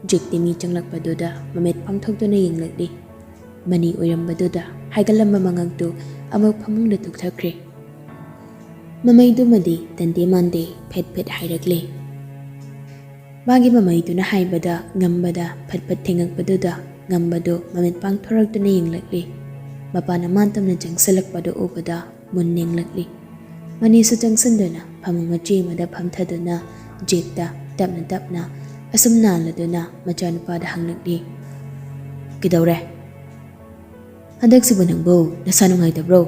ꯖꯦꯛꯇꯤ ꯃꯤ ꯆꯪꯂꯛꯄꯗꯨꯗ ꯃꯃꯤꯠ ꯄꯥꯡꯊꯣꯛꯇꯨꯅ ꯌꯦꯡꯂꯛꯂꯤ꯫ ꯃꯅꯤ ꯑꯣꯏꯔꯝꯕꯗꯨꯗ ꯍꯥꯏꯒꯠꯂꯝꯕ ꯃꯉꯛꯇꯨ ꯑꯃꯨꯛ ꯐꯃꯨꯡꯗ ꯇꯨꯛꯊꯈ꯭ꯔꯦ꯫ ꯃꯃꯩꯗꯨꯃꯗꯤ ꯇꯟꯗꯦ ꯃꯥꯟꯗꯦ ꯐꯦꯠ ꯐꯦꯠ ꯍꯥꯏꯔꯛꯂꯦ꯫ ꯃꯥꯒꯤ ꯃꯃꯩꯗꯨꯅ ꯍꯥꯏꯕꯗ ꯉꯝꯕꯗ ꯐꯠ ꯐꯠ ꯊꯦꯡꯉꯛꯄꯗꯨꯗ ꯉꯝꯕꯗꯨ ꯃꯃꯤꯠ ꯄꯥꯡꯊꯣꯔꯛꯇꯨꯅ ꯌꯦꯡꯂꯛꯂꯤ꯫ ꯃꯄꯥꯅ ꯃꯥꯟ ꯇꯝꯅ ꯆꯪꯁꯤꯜꯂꯛꯄꯗꯨ ꯎꯕꯗ ꯃꯨꯟ ꯌꯦꯡꯂꯛꯂꯤ꯫ ꯃꯅꯤꯁꯨ ꯆꯪꯁꯤꯟꯗꯨꯅ ꯐꯃꯨꯡ ꯃꯆꯦ ꯑꯃꯗ ꯐꯝꯊꯗꯨꯅ ꯖꯦꯛꯇ ꯇꯞꯅ ꯇꯞꯅ ꯑꯁꯨꯝ ꯅꯥꯜꯂꯗꯨꯅ ꯃꯆꯥꯅꯨꯄꯥꯗ ꯍꯪꯂꯛꯂꯤ, "ꯀꯩꯗꯧꯔꯦ? ꯍꯟꯗꯛꯁꯤꯕꯨ ꯅꯪꯕꯨ ꯅꯁꯥ ꯅꯨꯡꯉꯥꯏꯇꯕ꯭ꯔꯣ?"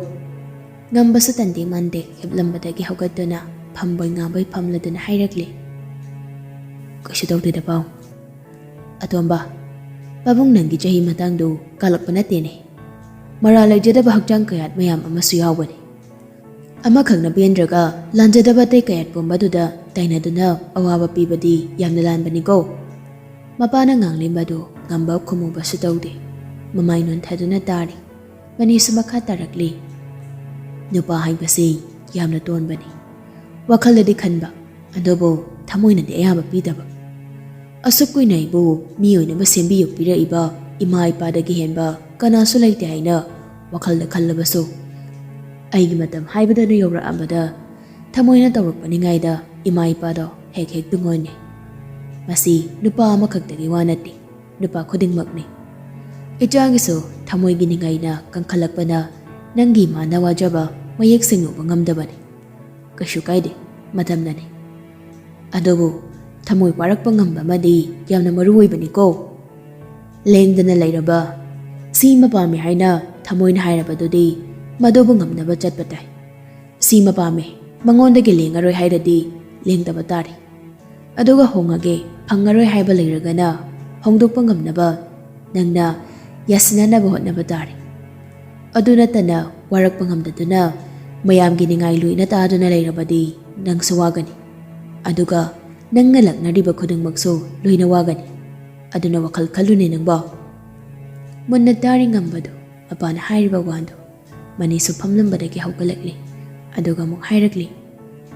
ꯉꯝꯕꯁꯨ ꯇꯟꯗꯦ ꯃꯥꯟꯗꯦ ꯍꯤꯞꯂꯝꯕꯗꯒꯤ ꯍꯧꯒꯠꯇꯨꯅ ꯐꯝꯕꯣꯏ ꯉꯥꯕꯣꯏ ꯐꯝꯂꯗꯨꯅ ꯍꯥꯏꯔꯛꯂꯤ, "ꯀꯩꯁꯨ ꯇꯧꯗꯦꯗ ꯄꯥꯎ꯫ ꯑꯇꯣꯝꯕ, ꯄꯥꯕꯨꯡ ꯅꯪꯒꯤ ꯆꯍꯤ ꯃꯇꯥꯡꯗꯨ ꯀꯥꯜꯂꯛꯄ ꯅꯠꯇꯦꯅꯦ꯫ ꯃꯔꯥ ꯂꯩꯖꯗꯕ ꯍꯛꯆꯥꯡ ꯀꯌꯥꯠ ꯃꯌꯥꯝ ꯑꯃꯁꯨ ꯌꯥꯎꯕꯅꯤ꯫ ꯑꯃꯈꯛꯅ ꯄꯦꯟꯗ꯭ꯔꯒ ꯂꯥꯟꯖꯗꯕ ꯑꯇꯩ ꯀꯌꯥꯠ ꯄꯨꯝꯕꯗꯨꯗ ꯇꯥꯏꯅꯗꯨꯅ ꯑꯋꯥꯕ ꯄꯤꯕꯗꯤ ꯌꯥꯝꯅ ꯂꯥꯟꯕꯅꯤꯀꯣ?" ꯃꯄꯥꯅ ꯉꯥꯡꯂꯤꯕꯗꯨ ꯉꯝꯕ ꯈꯨꯝꯃꯨꯕꯁꯨ ꯇꯧꯗꯦ꯫ ꯃꯃꯥꯏ ꯅꯣꯟꯊꯗꯨꯅ ꯇꯥꯔꯤ꯫ ꯃꯅꯤꯁꯨ ꯃꯈꯥ ꯇꯥꯔꯛꯂꯤ, "ꯅꯨꯄꯥ ꯍꯥꯏꯕꯁꯤ ꯌꯥꯝꯅ ꯇꯣꯟꯕꯅꯤ꯫ ꯋꯥꯈꯜꯗꯗꯤ ꯈꯟꯕ, ꯑꯗꯨꯕꯨ ꯊꯃꯣꯏꯅꯗꯤ ꯑꯌꯥꯕ ꯄꯤꯗꯕ꯫ ꯑꯁꯨꯛ ꯀꯨꯏꯅ ꯑꯩꯕꯨ ꯃꯤ ꯑꯣꯏꯅꯕ ꯁꯦꯝꯕꯤ ꯌꯣꯛꯄꯤꯔꯛꯏꯕ ꯏꯃꯥ ꯏꯄꯥꯗꯒꯤ ꯍꯦꯟꯕ ꯀꯅꯥꯁꯨ ꯂꯩꯇꯦ ꯍꯥꯏꯅ ꯋꯥꯈꯜꯗ ꯈꯜꯂꯕꯁꯨ, ꯑꯩꯒꯤ ꯃꯇꯝ ꯍꯥꯏꯕꯗꯨ ꯌꯧꯔꯛꯑꯕꯗ ꯊꯃꯣꯏꯅ ꯇꯧꯔꯛꯄꯅꯤꯉꯥꯏꯗ ꯏꯃꯥ ꯏꯄꯥꯗꯣ ꯍꯦꯛ ꯍꯦꯛ ꯇꯨꯡꯑꯣꯏꯅꯩ꯫ ꯃꯁꯤ ꯅꯨꯄꯥ ꯑꯃꯈꯛꯇꯒꯤ ꯋꯥ ꯅꯠꯇꯦ, ꯅꯨꯄꯥ ꯈꯨꯗꯤꯡꯃꯛꯅꯤ꯫ ꯏꯆꯥꯒꯤꯁꯨ ꯊꯃꯣꯏꯒꯤ ꯅꯤꯡꯉꯥꯏꯅ ꯀꯟꯈꯠꯂꯛꯄꯅ ꯅꯪꯒꯤ ꯏꯃꯥꯅ ꯋꯥꯖꯕ ꯃꯌꯦꯛ ꯁꯦꯡꯅ ꯎꯕ ꯉꯝꯗꯕꯅꯤ꯫ ꯀꯩꯁꯨ ꯀꯥꯏꯗꯦ, ꯃꯇꯝꯅꯅꯤ꯫ ꯑꯗꯨꯕꯨ ꯊꯃꯣꯏ ꯋꯥꯔꯛꯄ ꯉꯝꯕ ꯑꯃꯗꯤ ꯌꯥꯝꯅ ꯃꯔꯨ ꯑꯣꯏꯕꯅꯤꯀꯣ꯫ ꯂꯦꯡꯗꯅ ꯂꯩꯔꯕ ꯁꯤ ꯑꯃ ꯄꯥꯝꯃꯤ ꯍꯥꯏꯅ ꯊꯃꯣꯏꯅ ꯍꯥꯏꯔꯕꯗꯨꯗꯤ ꯃꯗꯨꯕꯨ ꯉꯝꯅꯕ ꯆꯠꯄ ꯇꯥꯏ꯫ ꯁꯤ ꯑꯃ ꯄꯥꯝꯃꯤ, ꯃꯉꯣꯟꯗꯒꯤ ꯂꯦꯡꯉꯔꯣꯏ ꯍꯥꯏꯔꯗꯤ ꯂꯦꯡꯗꯕ ꯇꯥꯔꯦ꯫ ꯑꯗꯨꯒ ꯍꯣꯡꯉꯒꯦ, ꯐꯪꯉꯔꯣꯏ ꯍꯥꯏꯕ ꯂꯩꯔꯒꯅ ꯍꯣꯡꯗꯣꯛꯄ ꯉꯝꯅꯕ ꯅꯪꯅ ꯌꯥꯁꯤꯟꯅꯅꯕ ꯍꯣꯠꯅꯕ ꯇꯥꯔꯦ꯫ ꯑꯗꯨ ꯅꯠꯇꯅ ꯋꯥꯔꯛꯄ ꯉꯝꯗꯗꯨꯅ ꯃꯌꯥꯝꯒꯤ ꯅꯤꯡꯉꯥꯏ ꯂꯣꯏꯅ ꯇꯥꯗꯨꯅ ꯂꯩꯔꯕꯗꯤ ꯅꯪꯁꯨ ꯋꯥꯒꯅꯤ꯫ ꯑꯗꯨꯒ ꯅꯪꯅ ꯂꯥꯛꯅꯔꯤꯕ ꯈꯨꯗꯤꯡꯃꯛꯁꯨ ꯂꯣꯏꯅ ꯋꯥꯒꯅꯤ꯫ ꯑꯗꯨꯅ ꯋꯥꯈꯜ ꯈꯜꯂꯨꯅꯦ ꯅꯪꯕꯣ꯫" ꯃꯨꯟꯅ ꯇꯥꯔꯤ ꯉꯝꯕꯗꯨ ꯃꯄꯥꯅ ꯍꯥꯏꯔꯤꯕ ꯋꯥꯗꯨ꯫ ꯃꯅꯤꯁꯨ ꯐꯝꯂꯝꯕꯗꯒꯤ ꯍꯧꯒꯠꯂꯛꯂꯤ꯫ ꯑꯗꯨꯒ ꯑꯃꯨꯛ ꯍꯥꯏꯔꯛꯂꯤ,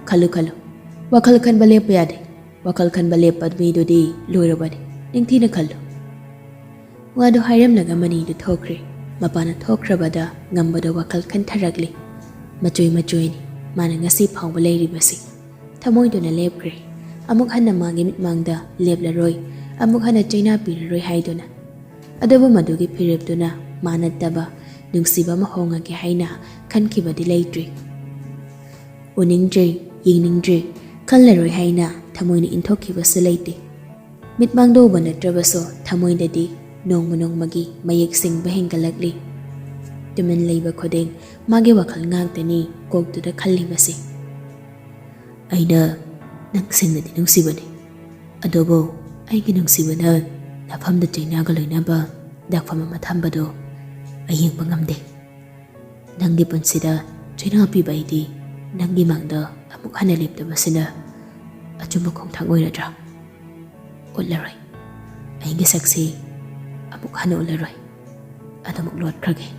"ꯈꯜꯂꯨ ꯈꯜꯂꯨ, ꯋꯥꯈꯜ ꯈꯟꯕ ꯂꯦꯞꯄ ꯌꯥꯗꯦ꯫ ꯋꯥꯈꯜ ꯈꯟꯕ ꯂꯦꯞꯄ ꯃꯤꯗꯨꯗꯤ ꯂꯣꯏꯔꯕꯅꯤ, ꯅꯤꯡꯊꯤꯅ ꯈꯜꯂꯨ꯫ ꯋꯥꯗꯨ ꯍꯥꯏꯔꯝꯂꯒ ꯃꯅꯤꯗꯨ ꯊꯣꯛꯈ꯭ꯔꯦ꯫ ꯃꯄꯥꯅ ꯊꯣꯛꯈ꯭ꯔꯕꯗ ꯉꯝꯕꯗ ꯋꯥꯈꯜ ꯈꯟꯊꯔꯛꯂꯤ꯫ ꯃꯆꯣꯏ ꯃꯆꯣꯏꯅꯤ ꯃꯥꯅ ꯉꯁꯤ ꯐꯥꯎꯕ ꯂꯩꯔꯤꯕꯁꯤ꯫ ꯊꯃꯣꯏꯗꯨꯅ ꯂꯦꯞꯈ꯭ꯔꯦ꯫ ꯑꯃꯨꯛ ꯍꯟꯅ ꯃꯥꯒꯤ ꯃꯤꯠꯃꯥꯡꯗ ꯂꯦꯞꯂꯔꯣꯏ, ꯑꯃꯨꯛ ꯍꯟꯅ ꯆꯩꯅꯥ ꯄꯤꯔꯔꯣꯏ ꯍꯥꯏꯗꯨꯅ꯫ ꯑꯗꯨꯕꯨ ꯃꯗꯨꯒꯤ ꯐꯤꯔꯦꯞꯇꯨꯅ ꯃꯥ ꯅꯠꯇꯕ ꯅꯨꯡꯁꯤꯕ ꯑꯃ ꯍꯣꯡꯉꯒꯦ ꯍꯥꯏꯅ ꯈꯟꯈꯤꯕꯗꯤ ꯂꯩꯇ꯭ꯔꯤ꯫ ꯎꯅꯤꯡꯗ꯭ꯔꯦ, ꯌꯦꯡꯅꯤꯡꯗ꯭ꯔꯦ, ꯈꯜꯂꯔꯣꯏ ꯍꯥꯏꯅ ꯊꯃꯣꯏꯅ ꯏꯟꯊꯣꯛꯈꯤꯕꯁꯨ ꯂꯩꯇꯦ꯫ ꯃꯤꯠꯃꯥꯡꯗ ꯎꯕ ꯅꯠꯇ꯭ꯔꯕꯁꯨ ꯊꯃꯣꯏꯗꯗꯤ ꯅꯣꯡꯃ ꯅꯣꯡꯃꯒꯤ ꯃꯌꯦꯛ ꯁꯦꯡꯕ ꯍꯦꯟꯒꯠꯂꯛꯂꯤ꯫ ꯇꯨꯃꯤꯟ ꯂꯩꯕ ꯈꯨꯗꯤꯡ ꯃꯥꯒꯤ ꯋꯥꯈꯜ ꯉꯥꯛꯇꯅꯤ ꯀꯣꯛꯇꯨꯗ ꯈꯜꯂꯤꯕꯁꯦ꯫ ꯑꯩꯅ ꯅꯪ ꯁꯦꯡꯅꯗꯤ ꯅꯨꯡꯁꯤꯕꯅꯤ, ꯑꯗꯨꯕꯨ ꯑꯩꯒꯤ ꯅꯨꯡꯁꯤꯕꯅ ꯅꯐꯝꯗ ꯆꯩꯅꯥꯒ ꯂꯣꯏꯅꯕ ꯗꯥꯛꯐꯝ ꯑꯃ ꯊꯝꯕꯗꯣ ꯑꯩ ꯌꯦꯡꯕ ꯉꯝꯗꯦ꯫ ꯅꯪꯒꯤ ꯄꯨꯟꯁꯤꯗ ꯆꯩꯅꯥ ꯄꯤꯕ ꯑꯩꯗꯤ ꯅꯪꯒꯤ ꯃꯥꯡꯗ ꯑꯃꯨꯛ ꯍꯟꯅ ꯂꯦꯞꯇꯕꯁꯤꯅ ꯑꯆꯨꯝꯕ ꯈꯣꯡꯊꯥꯡ ꯑꯣꯏꯔꯗ꯭ꯔꯥ? ꯎꯠꯂꯔꯣꯏ꯫ ꯑꯩꯒꯤ ꯁꯛꯁꯤ ꯑꯃꯨꯛ ꯍꯟꯅ ꯎꯠꯂꯔꯣꯏ꯫ ꯑꯗꯨꯃꯛ ꯂꯣꯠꯈ꯭ꯔꯒꯦ꯫